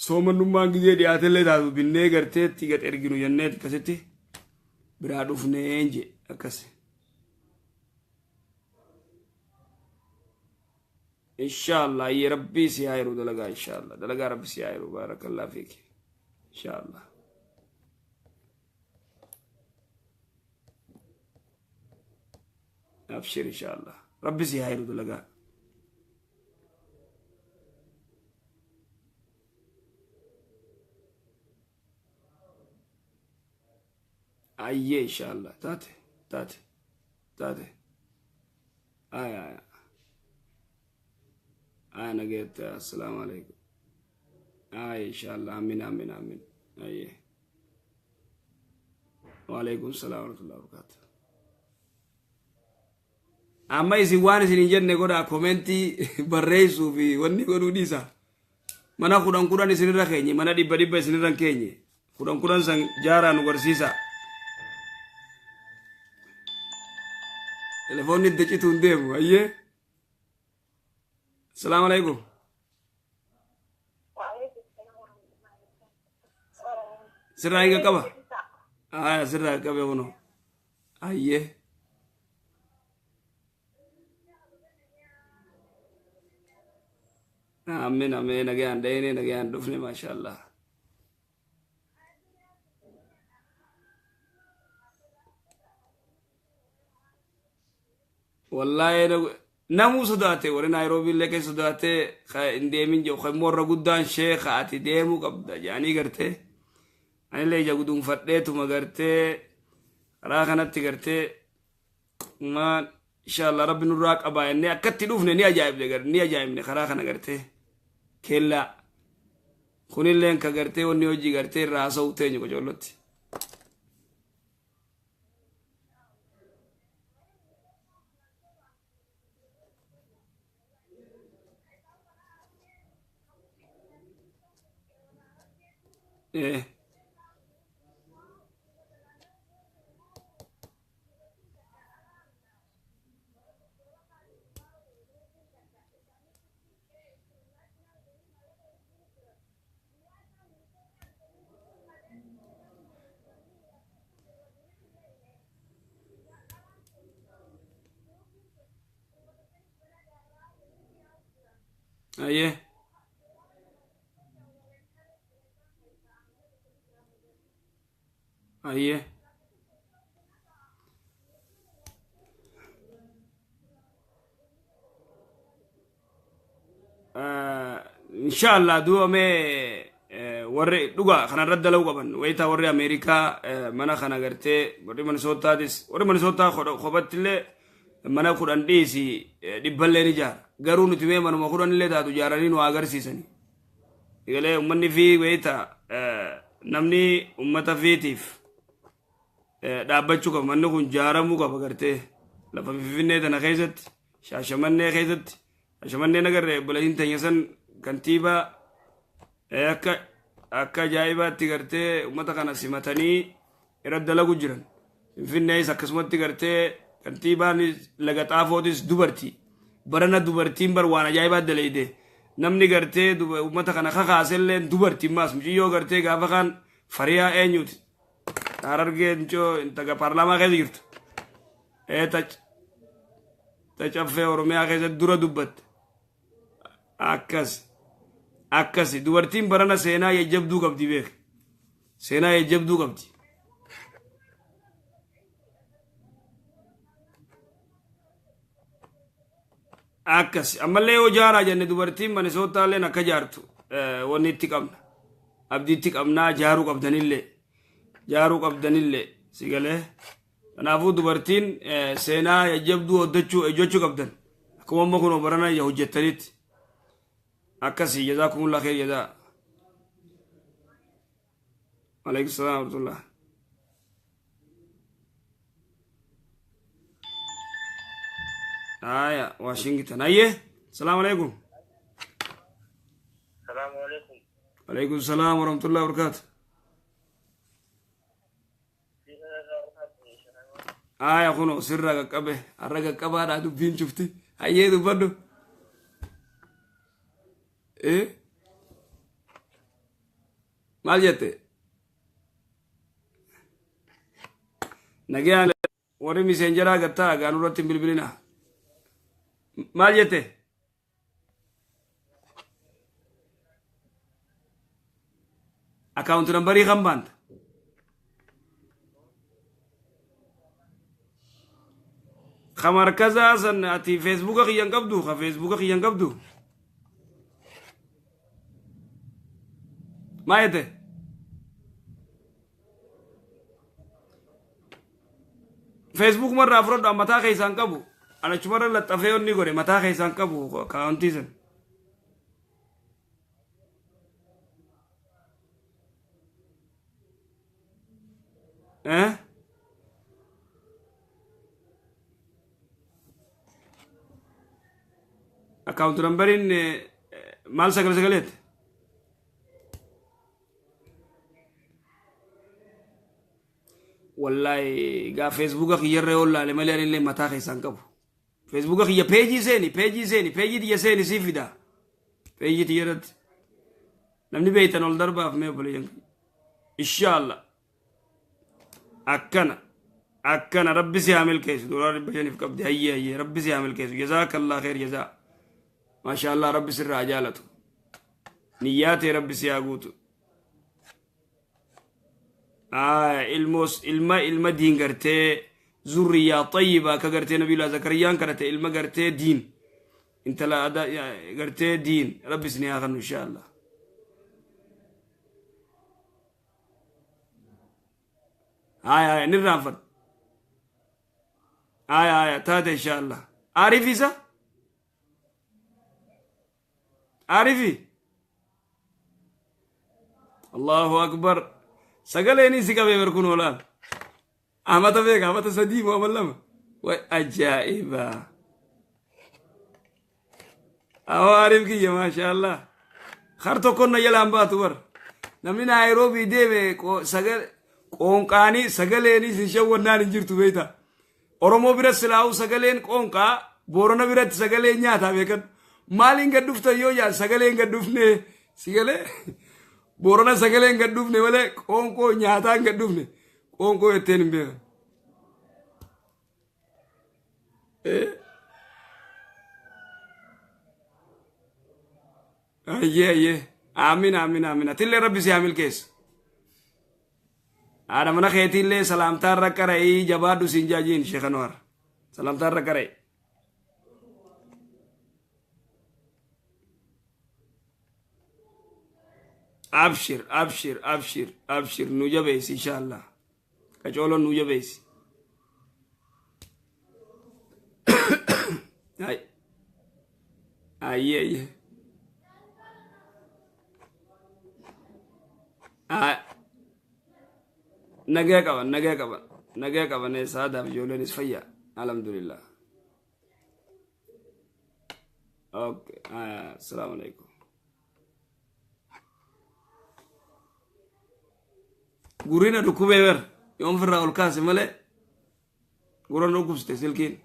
soomannummaan gizee dhiyaatellee taatu binnee garteetti gad erginu jennee akkasitti biraa dhufneen je akkas. Inshallah, ayye, Rabbii si haa jiru dalagaa. Inshallah, dalagaa Rabbi si haa jiru. Baarakallah fiiki, inshallah. Abshir, inshallah, Rabbi si haa jiru dalagaa. Ayyee, inshallah, taate taate taate. Aya aya aya, nageette. Assalaamu alaikum. Aya, inshallah. Amin, amin, amin. Ayyee, waalaikum salaam warahmatullahi wabarakatuh. Amma isin waan isin hin jenne godhaa. Comment-ii barreessuu fi wanni godhuu dhiisa. Mana 10 10 isinirra keenye, mana 100 100 isinirra hin keenye. 10 10 san jaaraa nu garsiisa. Telefoonni idda cituu hin deemu. Ayyee, asalaamu alaikum. Sirraa hin qaqqaba. Aya, sirraa qaqqabe kuno. Ayyee. Amin, amin. Nagayaan dhayine, nagayaan dhufne, maashaallah. Wallaahi namuu sodaate. Warri Naayiroobii illee keessa sodaate, hin deemin jiru. Kan immoo irra guddaan sheeka ati deemuu qabda jedhanii gartee. Anillee ija guduunfadheetuma gartee karaa kanatti gartee maan inshallah Rabbi nurraa qabaa jennee akkatti dhufne. Ni ajaa'ibne, ni ajaa'ibne karaa kana gartee keellaa kunilleen ka gartee wanni hojii gartee irraa haasa'u teenyu qocoollotti. Ayyee. Ayyee. Inshallah, duuba mee warri dhugaa kanarra dalaguu qaban wayitaa warri Ameerikaa mana kana gartee, warri Minisoottaatis, warri Minisootaa kophattillee mana 10 dhiisi, dhibballee ni ijaara. Garuu nuti mee manuma 10 illee taatu ijaaranii nu agarsiisanii. Egalee uummanni fi wayitaa namni uummata fiitiif dhaabbachuu qaba. Manni kun ijaaramuu qaba gartee lafa Finfinnee tana keessatti, Shaashamannee keessatti. Shaashamannee nagarree obboleettiin teenya san kantiibaa akka ajaa'ibaatti gartee uummata kana simatanii irra dalagu jiran. Finfinnees akkasumatti gartee kantiibaan Laga Xaafootis dubartii. Barana dubartiin bar waan ajaa'ibaa dalayde. Namni gartee uummata kana kakaasellee dubartii maas muciyyoo gartee gaafa kaan fariyaa eenyuti. Harargee muciyyoo intaga paarlaamaa keessa jirtu. Tacaffee Oromiyaa keessatti dura dubbatte. Akkas. Akkasi dubartiin barana seenaa jajjabduu qabdi, beek. Seenaa jajjabduu qabdi. Akkas ammallee yoo jaaraa jenne, dubartiin Minisoottaalleen akka jaartu wanni itti qabna. Abdiitti qabnaa, jaaruu qabdanillee. Jaaruu qabdanillee si galee. Kanaafuu dubartiin seenaa jajjabduu hojjechuu hojjechuu qabdan. Akkuma amma kun barana hojjettanitti. Akkasii, jazaakumullah khair jazaa. Alaikum salaam wa rahmatullah. Aya, Washington. Ayyee, salaamu alaikum. Salaamu alaikum. Alaikum salaam warahmatullahi wabarakatuh. Aya, kuno sirra qaqqabe, har'a qaqqabaadhaa dubbiin cufti. Ayyee, dubbadhu. Eh? Maal jette? Nagayaan warri miseenjaraa gattaa gaanuu irratti hin bilbilina. Maal jette? Account numberii kan baanta? Ka markazaa san ati Facebooka kiyyan qabdu? Ka Facebooka kiyyan qabdu? Maal jette? Facebook marraa fudhadhu, an mataa keessaan qabu. An achumarra laxxafee onni godhe, mataa keessaan qabu accountii san. Eh? Account numberiin maal sagal sagaleetti? Wallahi gaa Facebooka kiyyarra yoo laale malee anillee mataa keessaan qabu. Facebooka kiyya peejii seeni, peejii seeni, peejii tiyya seeni, sii fida. Peejii tiyya irratti. Namni beeytan ol darbaaf mee obboleeyyan kiyya. Inshaallah. Akkana. Akkana, rabbi si haa milkeessu. $500 qabdi. Hayyee, hayyee, rabbi si haa milkeessu. Jazaakallah kheer jazaa. Maashaallah, rabbi sirraa haa jaalatu. Niyyaa tee rabbi si haa guutu. Ilmoos ilma diin gartee zurriyaa xayyiba akka gartee Nabiyullah Zakariyaan kadhate, ilma gartee diin, intala gartee diin rabbi isin haa kennu inshaallah. Haya, haya, ni irraanfadha. Haya, haya, taate inshaallah. Aariif isa? Aarifi? Allahu akbar. Sagaleen isi qabee bar kun olaal. Amata beeka, amata 3 moo ama 2. Way ajaa'iba. Awoo, Aariif kiyya, maasha Allah. Har tokkon na jalaan baatu bar. Namni Naayiroobii deeme qoonqaanii sagaleenis hin shawwannaan hin jirtu beekta. Oromoo bira silaa'uu sagaleen qoonqaa, Boorana biratti sagaleen nyaataa beekan. Maaliin gad dhuftan yoo jaan, sagaleen gad dhufne si galee. Boorana sagaleen gad dhufne malee qoonqoo nyaataan gad dhufne, qoonqoo jetteen hin beekan. Ayyee, ayyee. Aamin, aamin, aamin. Atillee rabbi si haa milkeessu. Haadha mana keetiillee salaamtaa irra qara'ii, jabaadhu siin jaajiin Sheekh Anwar. Salaamtaa irra qara'i. Abshir, abshir, abshir, abshir, nu jabeessi inshaallah. Qacooloon nu jabeessi. Ay. Ayyee, ayyee. Ay. Nagaya qaban, nagaya qaban, nagaya qaban, saadaaf ijoolleenis fayyaa, alhamdulillah. Okay, assalaamu alaikum. Gurri na dhukkubee ber, yoon firraa ol kaase malee gurra na dhukkubsite silkiin,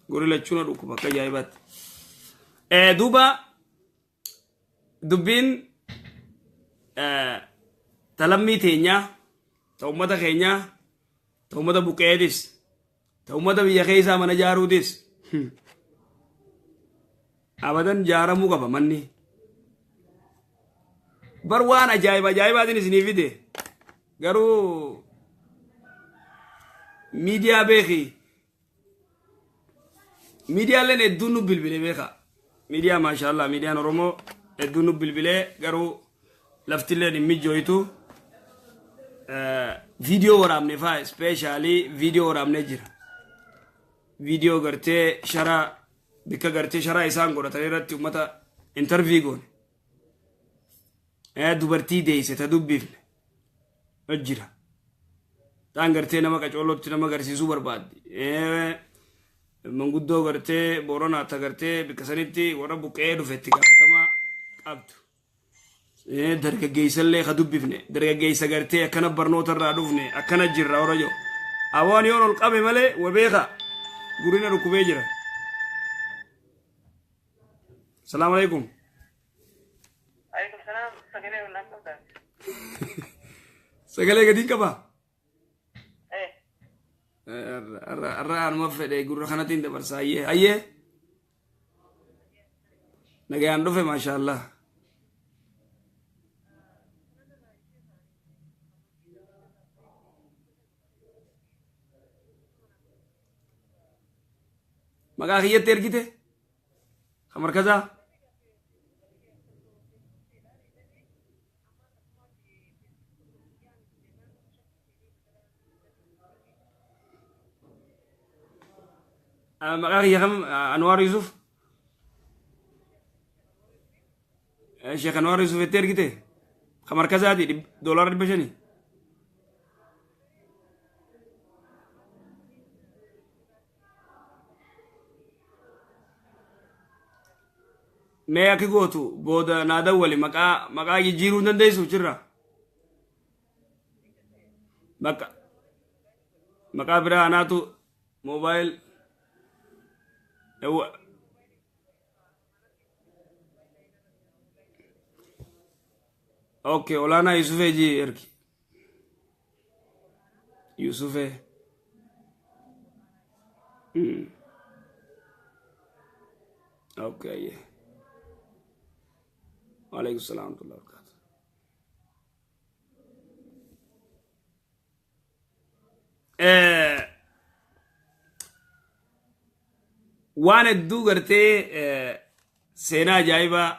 gurri lachuu na dhukkuba akka ajaa'ibaatti. Duuba dubbiin talammii teenyaa, ta ummata keenyaa, ta ummata buqqeetis, ta ummata biyya keessaa mana jaaruutis, abadan jaaramuu qaba manni. Bar waan ajaa'iba ajaa'ibaatiin isinii fide, garuu miidiyaa beeki, miidiyaaleen hedduun nu bilbile beeka. Miidiyaa, maashaallah, miidiyaan Oromoo hedduun nu bilbilee, garuu laftilleen hin mijjooytu. Viidiyoo waraabne faa, specialii viidiyoo waraabnee jira. Viidiyoo gartee sharaa bikka gartee sharaa isaan godhatan irratti ummata interview goone. Dubartii deeyse ta dubbifne jira. Taan gartee nama qacoolootti nama agarsiisuu barbaaddi. Manguddoo gartee Booranaa ta gartee bikka sanitti warra buqqee dhufe itti gaafatamaa qabdu. Dargaggeessallee ka dubbifne, dargaggeessa gartee akkana barnoota irraa dhufne, akkana jirra warra jiru. Awwaan yoon ol qabe malee wa beeka, gurina dhukkubee jira. Salaamu alaikum. Alaikum salaam. Sagalee ollaan qabdaa? Sagalee gadiin qabaa? Eh. Har'a anuma fedhe gurra kanattiin dabarsa. Ayyee ayyee, nagayaan dhufe, maashaallah. Maqaa kiyyatti ergite ka markazaa. Maqaa kiyya kam? Anwaar Yusuf, Sheekh Anwaar Yusuf itti ergite ka markazaati $500. Mee akki gootu, booda naa dawwali. Maqaa jijjiiruu hin dandeessu jirra. Bakka maqaa biraa anaatu mobile. Ewa. Okay, Olaanaa Yusufee ji ergi. Yusufee. Okay, yeah. Waalaikum salaam wa rahmatullahi wa barakatuh. Waan hedduu gartee seenaa ajaa'ibaa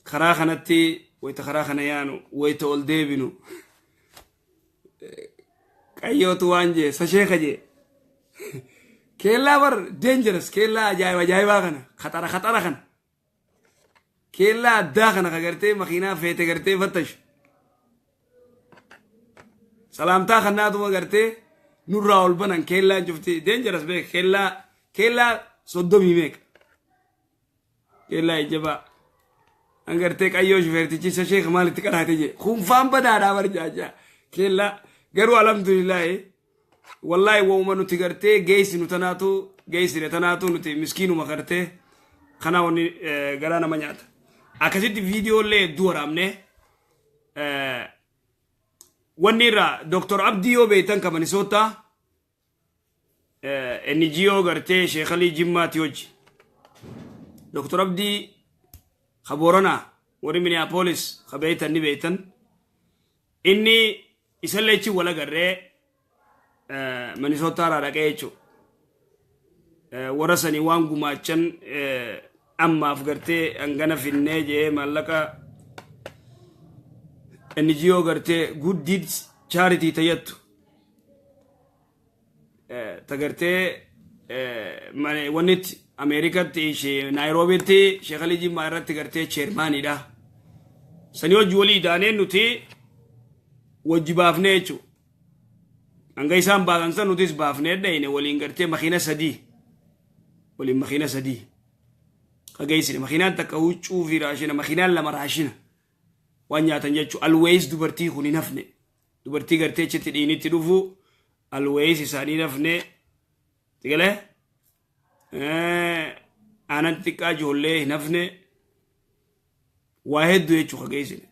karaa kanatti, wayita karaa kana yaanu, wayita ol deebinu, qayyootu waan jee sasheeka jee, keellaa bar dangerous, keellaa ajaa'iba ajaa'ibaa kana, khaxara khaxara kana, keellaa addaa kana ka gartee makiinaa feete gartee fattashu, salaamtaa kannaatuma gartee nurraa ol banan. Keellaan cufti dangerous beek. Keellaa 30 meeqa, keellaa ijjabaa an gartee qayyoo shufeertichi isa sheeka maalitti qaraate jee, kunfaan badaadhaa bar jaajaa keellaa. Garuu alhamdulillaahi, wallaahi wauma nuti gartee geessinu tanaatu geessine tanaatu, nuti miskiinuma gartee kana wanni garaa nama nyaata. Akkasitti viidiyoolee hedduu waraabne. Wanni irraa Dr. Abdii yoo beektan, ka Minnesota, NGO gartee Sheekalii Jimmaati hojii. Dr. Abdii ka Booranaa, warri Minneapolis ka beektan ni beektan. Inni isallee achi wal agarree, Minnesota irraa dhaqee jechuudha. Warra sanii waan gumaachan ammaaf gartee hangana finnee jee, maallaqa NGO gartee Good Deeds Charity tayyattu ta gartee wannitti Ameerikatti ishee Naayiroobiitti Sheekalii Jimmaa irratti gartee chairmaniidha. Sanii hojii walii daanee nuti wajji baafnee jechuudha. Hanga isaan baasan san nutis baafnee dhayne, waliin gartee makiina sadii, waliin makiina sadii kageessine. Makiinaan takka huccuu fi raashina, makiinaan lama raashina waan nyaatan jechuudha. Always dubartii kun hin hafne. Dubartii gartee achitti dhiinitti dhufu always isaanii hin hafne. Sigalee aanan xixiqqaa ijoollee hin hafne, waa hedduu jechuudha kageessine.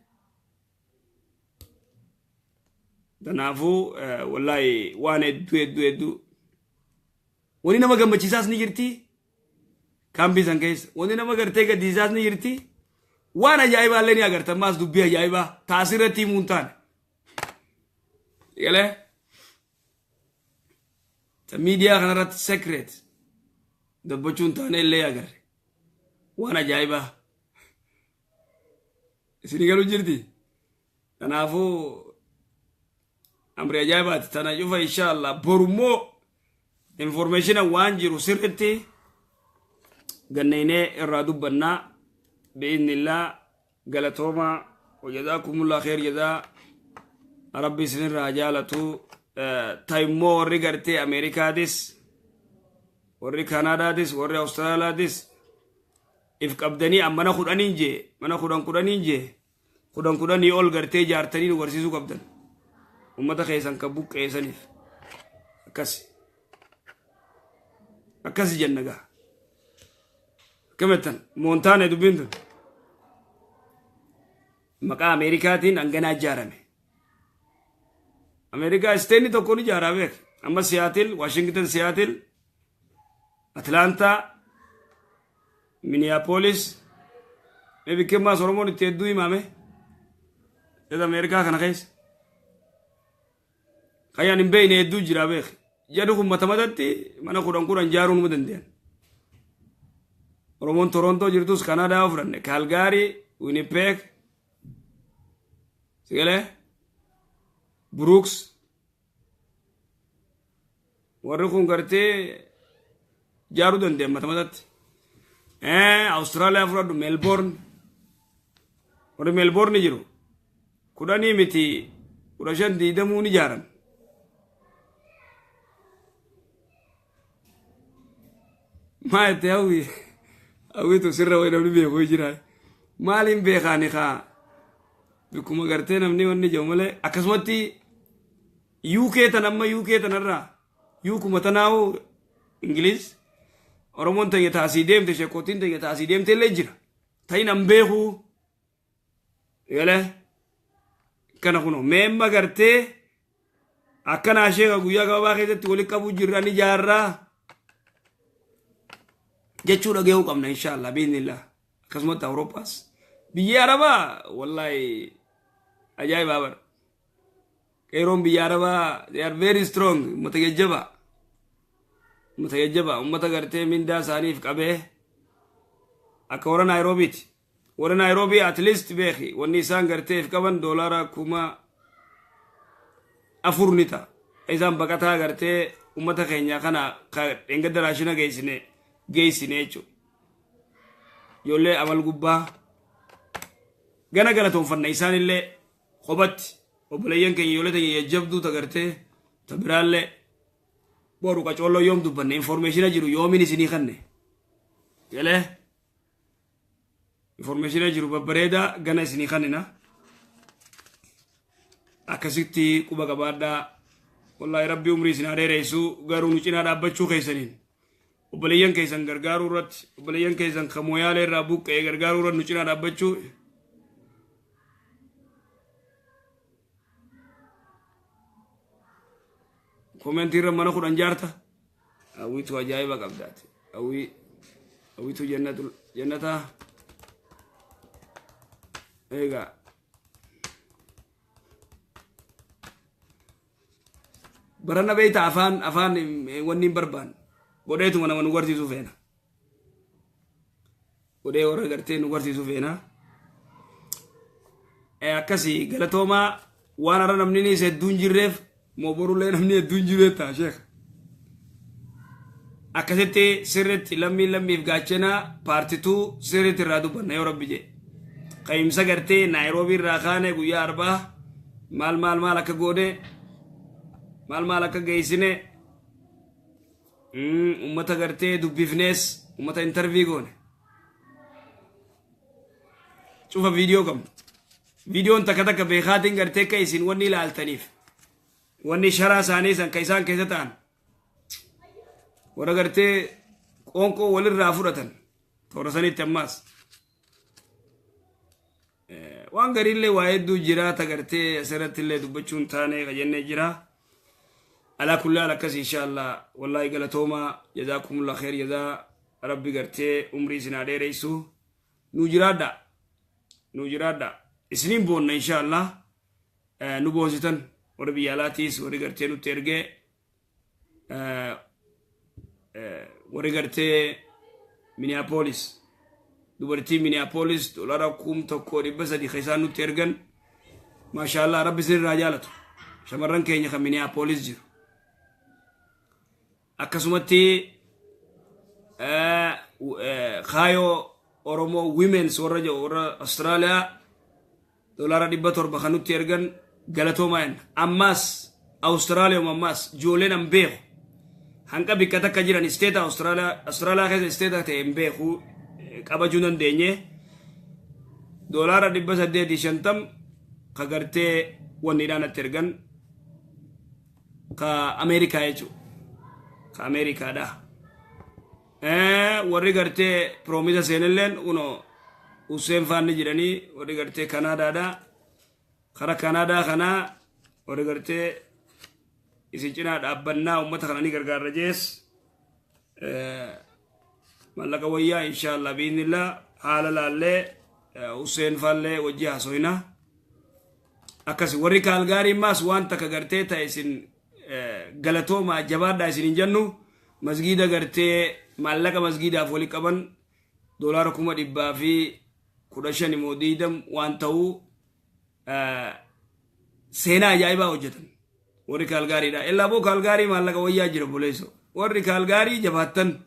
Kanaafuu wallaahi waan hedduu hedduu hedduu wani nama gammachiisaas ni jirti. Kaambii san keessa wani nama gartee gaddisiisaas ni jirti. Waan ajaa'ibaa illee ni agartan, maas dubbii ajaa'ibaa taasirratti himuu hin taane. Galee miidiyaa kanarratti secret dubbachuu hin taane illee agarre, waan ajaa'ibaa isin galuu jirti. Kanaafuu amri ajaa'ibaati tana cufa. Inshallah borummoo informationa waan jiru sirritti ganneynee irraa dubbannaa bi'iznillah. Galatooma, wajazaakumullah kheer jazaa, Rabbi isinirraa jaalatu. Ta immoo warri gartee Ameerikaatis Warri Kaanaadaatis warri Awustiraaliyaatis if qabdanii mana 10n jee, mana 10 10n jee, 10 10 ol gartee ijaartanii nu barsiisuu qabdan. Ummata keessan kan buqqeessaniif. Akkas. Akkasi jenna gaa. Akkamittan moontaane dubbiin tun. Maqaa Ameerikaatiin hanganaa ijaarame. Ameerikaa isteetni tokko ni ijaaraa beek. Amma Siyaatil, Waashington Siyaatil, Atlaantaa, Minneapolis, mee bikkemmaas Oromoon itti hedduu himame. Jedha Ameerikaa kana keessa. Kayyaan hin beekne hedduu jira beek. Jedhu kun mata matatti mana 10 10 ijaaruu numa danda'an. Oromoon Torontoo jirtus Kanaadaa fudhanne, Kaalgaarii, Winnipeg, Sigalee, Brooks, warri kun gartee ijaaruu danda'an mata matatti. Awustiraaliyaa fudhadhu, Meelboorn. Warri Meelboorn jiru 10 miti, 15, 20 ni ijaaran. Maa itti hawwi hawwitu sirra wayi namni beeku jira. Maaliin beekaani kaa bikkuma gartee namni wanni jedhu malee akkasumatti UK tan amma UK tanarraa UKuma tanaa'u Ingiliz Oromoon teenya taasii deemte, sheekootiin teenya taasii deemte illee jira. Ta'in an beeku galee kana kuno meemma gartee akkanaa sheeka guyyaa gabaabaa keessatti walitti qabuu jirra ni ijaarraa jechuu dhagahuu qabna inshaallah biiznillah. Akkasumatti Awurooppaas biyyi Arabaa wallaahi ajaa'ibaa bara. Qeeroon biyya Arabaa, they are very strong. Ummata jajjabaa, ummata jajjabaa, ummata gartee mindaa isaaniif qabee akka warra Naayiroobiiti. Warra Naayiroobii at least beeki wanni isaan garteef qaban doolaara 4000 ni ta'a. Isaan baqataa gartee ummata keenya kana ka dheengadda raashina geessine geessine jechuudha. Ijoollee amal gubbaa gana galatoonfanna isaanillee kophatti obboleeyyan keenya, ijoollee teenya jajjabduu ta gartee ta biraallee boru qacoolloo yoom dubbanne, information jiru yoomin isinii kanne galee information jiru babbareedaa gana isinii kannina. Akkasitti quba qabaadhaa. Wallaahi Rabbi umrii isin haa dheeressu. Garuu nu cinaa dhaabbachuu keessaniin, obboleeyyan keessan gargaaruu irratti, obboleeyyan keessan kan mooyaalee irraa buqqa'e gargaaruu irratti nu cinaa dhaabbachuu komentii irra mana 10 jaarta. Hawwiitu ajaa'iba qabdaati. Hawwii hawwiitu jannatu jannataa eegaa barana beeyta afaan afaan wanni hin barbaanne godheetuma nama nu garsiisuu feena, godhee warra gartee nu garsiisuu feena. Akkasii galatoomaa. Waan har'a namni ni hedduun jirreef moo borullee namni hedduun jiree ta'a sheekh. Akkasitti sirritti lammiin lammiif gaachana paartituu sirritti irraa dubbanna yoo Rabbi jee. Qa'imsa gartee Naayiroobii irraa kaane guyyaa arbaa maal maal maal akka goone, maal maal akka geessine, ummata gartee dubbifnees, ummata interview goone. Cufa viidiyoo qabnu. Viidiyoon takka takka beekaatiin gartee akka isin wanni ilaaltaniif wanni sharaa isaanii san ka isaan keessa ta'an warra gartee qoonqoo walirraa fudhatan toora sanitti ammaas waan gariillee waa hedduu jira ta gartee asirratti illee dubbachuun taane ka jennee jira. Alaa kulli haal akkas inshaallah. Wallaahi galatoomaa, jazaakumullah kheer jazaa. Rabbi gartee umrii isin haa dheeressu. Nu jiraadha, nu jiraadha, isiniin boonna inshaallah. Nu boonsitan warri biyya alaatiis, warri gartee nutti ergee, warri gartee Minneapolis, dubartii Minneapolis dolara 1300 kan isaan nutti ergan, maashaallah, Rabbi isinirraa jaalatu. Shamarran keenya kan Minneapolis jiru akkasumatti kaayoo Oromoo Women's warra jedhu, warra Austraaliyaa dolara 700 kan nutti ergan galatoomaa jenna. Ammaas Awustiraaliyauma ammaas ijoolleen an beeku Hanqa bikka takka jiran state Awustiraaliyaa, Awustiraaliyaa keessa state ta'e hin beeku, qabachuu dandeenye. $850 ka gartee wanniidhaan natti ergan, ka Ameerikaa jechuudha. Ka Ameerikaadha. Warri gartee promise seenilleen kunoo Hussein faanni jedhanii, warri gartee Kanaadaadha. Kara Kanaadaa kanaa warri gartee isin cinaa dhaabbannaa, uummata kana ni gargaarra jees, maallaqa wayyaa inshaallah biiznillah haala laallee Hussein faallee wajji haasoyna. Akkasi warri Kaalgaarii maas waan takka gartee ta'e isin galatoomaa, jabaadhaa isin hin jennu. Masgiida gartee maallaqa masgiidaaf wali qaban $115,000 immoo 20 waan ta'uu seenaa ajaa'ibaa hojjetan warri Kaalgaariidha. Illaa boo Kaalgaarii maallaqa wayyaa jira buleesso. Warri Kaalgaarii jabaattan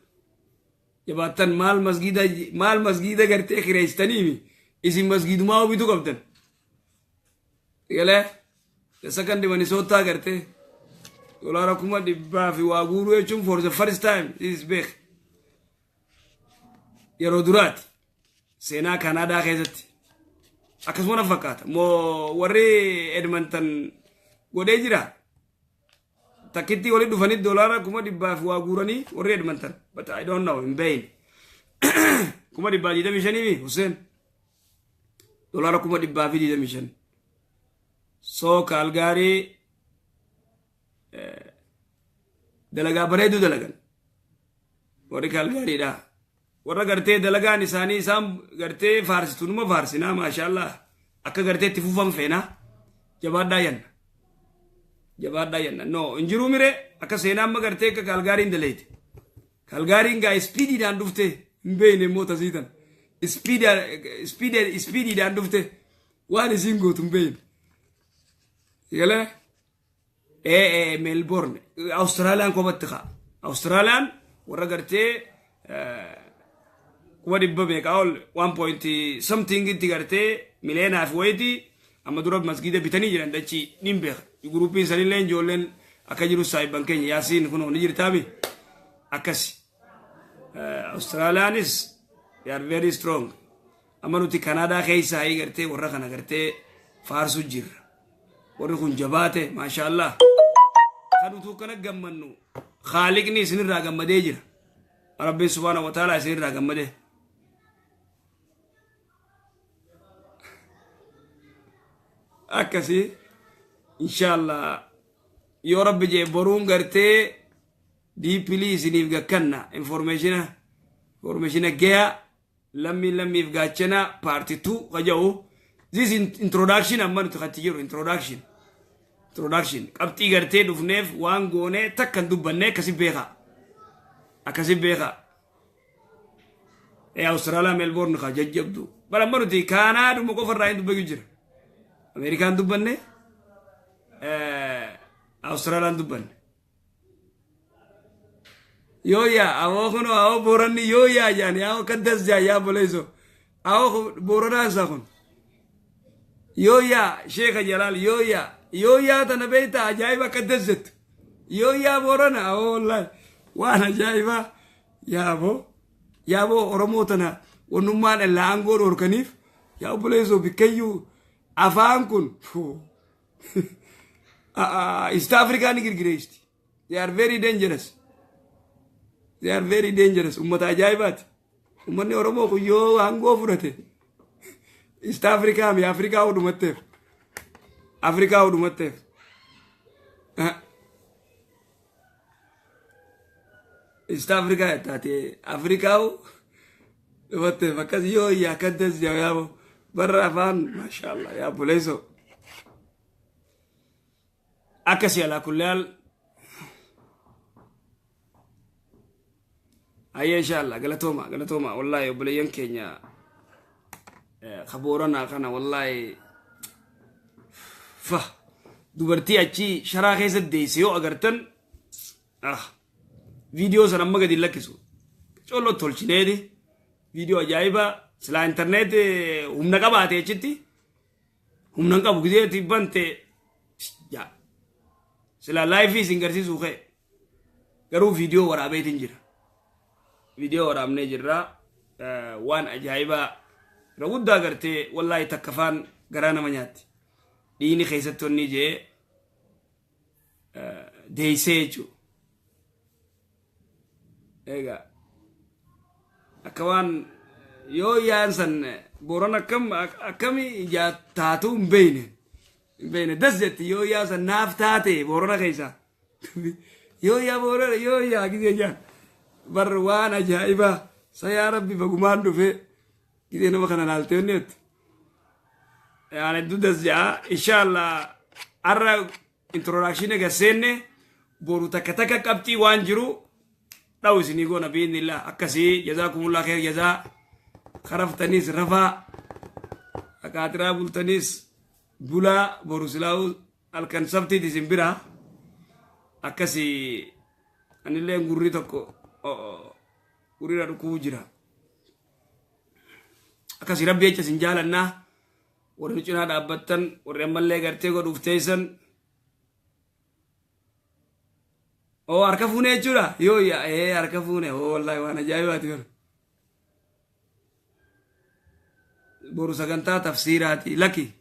jabaattan, maal masgiida, maal masgiida gartee kireessitaniimi, isin masgiidumaa bituu qabdan. Galee second Minnesota gartee 100,000 fi waa guuruu jechuun for the first time this is big. Yeroo duraati seenaa Kanaadaa keessatti. Akkasuma na fakkaata. Moo warri Edmonton godhee jira. Takkitti walitti dhufanii 100,000 fi waa guuranii warri Edmonton. But I don't know, hin beeyin. 125,000 Hussein. 125,000. So Kaalgaarii dalagaa bareedu dalagan. Warri Kaalgaariidha. Warra gartee dalagaan isaanii isaan gartee faarsitu numa faarsinaa, maashaallah, akka gartee itti fufan feenaa, jabaadhaa yanna. Jabaadhaa yanna. No, hin jiruu mire akka seenaa amma gartee akka Kaalgaariin daleete. Kaalgaariin gaa speediidhaan dhufte, hin beekne immoo tasiitan. Speediidhaan dhufte, waan isiin gootu hin beekne. Galee? Ee, Meelboorn Awustiraaliyaan kophatti kaa. Awustiraaliyaan warra gartee 100,000 meeqaa ol, one point something itti gartee mileenaa fi wayitii amma dura masgiida bitanii jiran dachii nin beeka. Groupiin sanillee ijoolleen akka jiru saayibban keenya Yaasiin kunoo ni jirtaami. Akkasi. Awustiraaliyaanis they are very strong. Amma nuti Kanaadaa keessaa gartee warra kana gartee faarsuu jirra. Warri kun jabaate, maashaallah. Kan utuu kana gammannu Haaliqni isinirraa gammadee jira. Rabbiin subhaana wa ta'ala isinirraa gammadee. Akkasii inshaallah yoo Rabbi jee boruun gartee deeply isiniif gakkanna informationa gayaa. Lammii lammiif gaachana part 2 kaja'u. This introduction, amma nuti katti jiru introduction qabxii gartee dhufneef waan goonee takkan dubbanne. Akkasi beeka, akkasi beeka. Ee, Awustiraaliyaa Meelboorn ka jajjabdu bara amma nuti Kaanaaduma qofa irraa hin dubbatu jira. Ameerikaan dubbanne, Awustiraaliyaan dubbanne. Yoo yaa awoo kun awoo Booranni yoo yaa jaani awoo akka das jaa yaa boleeso awoo Booranaa isaa kun yoo yaa Sheeka Jalaal yoo yaa yoo yaa tana beektaa, ajaa'iba akka das jettu yoo yaa Boorana awoo, wallaahi waan ajaa'ibaa. Yaaboo yaaboo, Oromoo tana wannummaan dhallaa aangoo dhorkaniif yaa obboleessoo bikkayyuu afaan kun East Africa ni girgireesti. They are very dangerous. They are very dangerous. Ummata ajaa'ibaati. Ummanni Oromoo kun yoo aangoo fudhate East Africa mi Afrikaa hodhumatteef. Afrikaa hodhumatteef. East Africa taate Afrikaa dhumatteef akkas yoo yaa akkas yaa barra afaan, maashaallah yaa buleessoo. Akkasii alaa kulli ayyee inshaallah galatooma, galatooma. Wallaahi obboleeyyan keenya ka Booranaa kana wallaahi fa dubartii achi sharaa keessa deesse yoo agartan, ah, viidiyoo san amma gadi hin lakkisu, colloo tolchineeti viidiyoo ajaa'ibaa silaa internet humna qabaate achitti humna hin qabu gizeeti bante yaa silaa live isin garsiisuu ka'e. Garuu viidiyoo waraabeetiin jira. Viidiyoo waraabnee jirra. Waan ajaa'ibaa irra guddaa gartee, wallaahi, takka faan garaa nama nyaatti. Dhiigni keessatti onni jee deeysee jechuudha. Egaa akka waan yoo yaan san Booran akkam akkami ijaa taatuu hin beeyne, hin beeyne. Das jetti yoo yaa san naaf taate Boorana keessa yoo yaa Boorana yoo yaa gisee jaan bar waan ajaa'ibaa sa. Yaa Rabbi, bagumaan dhufee gisee nama kana laaltee onni jettu yaan hedduu das ja'a. Inshallah har'a introduction egaa boru takka takka qabxii waan jiru dhawu isinii goona biiznillah. Akkasii, jazaakumullah kheer jazaa. Karaftaniis rafaa, akaatiraa bultaniis bulaa. Boru silaa'u halkan sabtiiti isin bira. Akkasii, anillee gurri tokko gurriirra dhukkubuu jira. Akkasii, Rabbi jecha isin jaalannaa. Warri nu cinaa dhaabbattan, warri ammallee gartee godhuuf teessan, oo harka fuune jechuudha. Yoo yaa ee harka fuune, oo wallaahi waan ajaa'ibaati. Bara boru sagantaa tafsiiraati. Laki,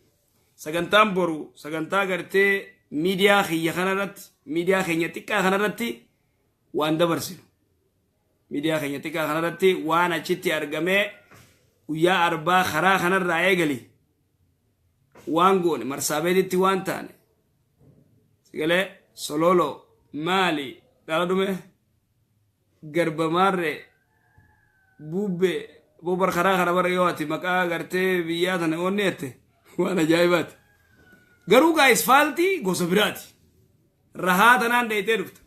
sagantaan boru sagantaa gartee miidiyaa kiyya kanarratti, miidiyaa keenya xiqqaa kanarratti waan dabarsinu, miidiyaa keenya xiqqaa kanarratti waan achitti argamee guyyaa Arbaa karaa kanarraa eegali waan goone, Marsaabeetitti waan taane, sigalee Sololo maali dhala dhume, Garbamaarree bubbee bobar karaa kana bara yoo ati maqaa gartee biyyaa tana oonni jette waan ajaa'ibaati. Garuu gaa isfaaltii gosa biraati. Rahaa tanaan dheeytee dhufta.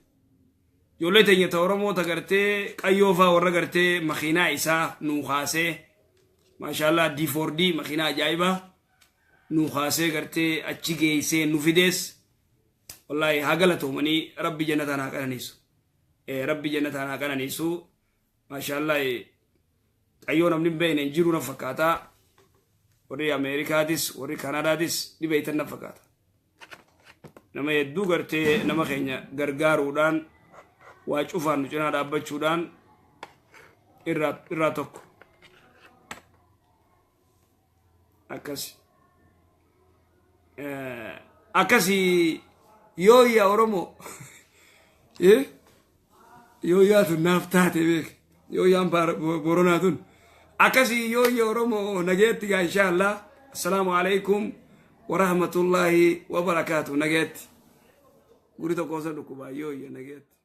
Ijoollee teenya ta Oromoo ta gartee qayyoo faa, warra gartee makiinaa isaa nuu kaasee, maashaallah, D4D makiinaa ajaa'ibaa nuu kaasee gartee achi geessee nu fidees, wallaahi haa galatoomanii. Rabbi jannataan haa qananiisu. Rabbi jannataan haa qananiisu. Maashaallah, qayyoo namni hin beekne hin jiru na fakkaata. Warri Ameerikaatis warri Kaanaadaatis ni beektan na fakkaata. Nama hedduu gartee nama keenya gargaaruudhaan, waa cufaan nu cinaa dhaabbachuudhaan irraa tokko. Akkas akkasi. Yoo yaa Oromoo, yoo yaa tun naaf taate beek, yoo yaan Boronaa tun akkasi. Yoo yaa Oromoo, nageetti gaa, insha Allah. Assalaamu alaikum warahmatullaahi wabarakaatu. Nageetti. Guri tokko osoo dhukkubaa. Yoo yaa nageetti.